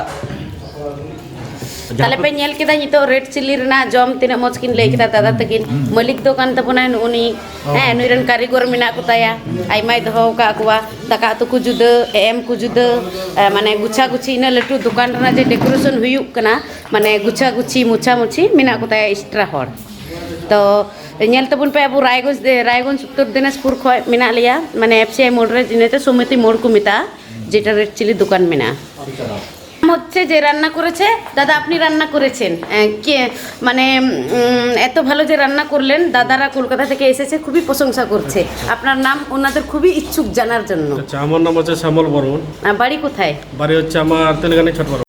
ᱛᱟᱦᱞᱮ ᱡᱟᱦᱟᱸ ᱯᱮ ᱧᱮᱞ ᱠᱮᱫᱟ ᱱᱤᱛᱚᱜ ᱨᱮᱰ ᱪᱤᱞᱤ ᱨᱮᱱᱟᱜ ᱡᱚᱢ ᱛᱤᱱᱟᱹᱜ ᱢᱚᱡᱽ ᱠᱤᱱ ᱞᱟᱹᱭ ᱠᱮᱫᱟ ᱫᱟᱫᱟ ᱛᱟᱹᱠᱤᱱ᱾ ᱦᱩᱸ᱾ ᱢᱟᱹᱞᱤᱠ ᱫᱚ ᱠᱟᱱ ᱛᱟᱵᱚᱱᱟᱭ ᱱᱩᱜᱼᱩ ᱱᱤ᱾ ᱚ᱾ ᱦᱮᱸ, ᱱᱩᱭ ᱨᱮᱱ ᱠᱟᱹᱨᱤᱜᱚᱨ ᱢᱮᱱᱟᱜ ᱠᱚ ᱛᱟᱭᱟ᱾ ᱦᱩᱸ᱾ ᱟᱭᱢᱟᱭ ᱫᱚᱦᱚ ᱟᱠᱟᱫ ᱠᱚᱣᱟ᱾ ᱫᱟᱠᱟ ᱩᱛᱩ ᱠᱚ ᱡᱩᱫᱟᱹ, ᱮᱢ ᱠᱚ ᱡᱩᱫᱟᱹ, ᱮ, ᱢᱟᱱᱮ ᱜᱩᱪᱷᱟ ᱜᱩᱪᱷᱤ ᱤᱱᱟᱹᱜ ᱞᱟᱹᱴᱩ ᱫᱚᱠᱟᱱ ᱨᱮᱱᱟᱜ ᱡᱮ decoration ᱦᱩᱭᱩᱜ ᱠᱟᱱᱟ, ᱢᱟᱱᱮ ᱜᱩᱪᱷᱟ ᱜᱩᱪᱷᱤ, ᱢᱩᱪᱷᱟ ᱢᱩᱪᱷᱤ ᱢᱮᱱᱟᱜ ᱠᱚ ᱛᱟᱭᱟ extra ᱦᱚᱲ᱾ ᱛᱚ ᱧᱮᱞ ᱛᱟᱵᱚᱱ ᱯᱮ, ᱟᱵᱚ ᱨᱟᱭᱜᱚᱸᱡᱽ, ᱨᱟᱭᱜᱚᱸᱡᱽ ᱩᱛᱛᱚᱨ ᱫᱤᱱᱟᱡᱽᱯᱩᱨ ᱠᱷᱚᱡ ᱢᱮᱱᱟᱜ ᱞᱮᱭᱟ, ᱢᱟᱱᱮ F C I ᱢᱳᱲ ᱨᱮ, ᱤᱱᱟᱹᱛᱮ ᱥᱚᱢᱤᱛᱤ ᱢᱳᱲ ᱠᱚ ᱢᱮᱛᱟᱜᱼᱟ, ᱡᱮᱴᱟ ᱨᱮᱰ ᱪᱤᱞᱤ ᱫᱚᱠᱟᱱ ᱢᱮᱱᱟᱜᱼᱟ। হচ্ছে যে রান্না করেছে, দাদা আপনি রান্না করেছেন। এ, কে, মানে, উম, এত ভালো যে রান্না করলেন, দাদারা কলকাতা থেকে এসেছে, খুবই প্রশংসা করছে। আপনার নাম ওনাদের খুবই ইচ্ছুক জানার জন্য। আচ্ছা, আমার নাম হচ্ছে শ্যামল বর্মন। আ, বাড়ি কোথায়? বাড়ি হচ্ছে আমার তেলেঙ্গানা ছটপাড়া।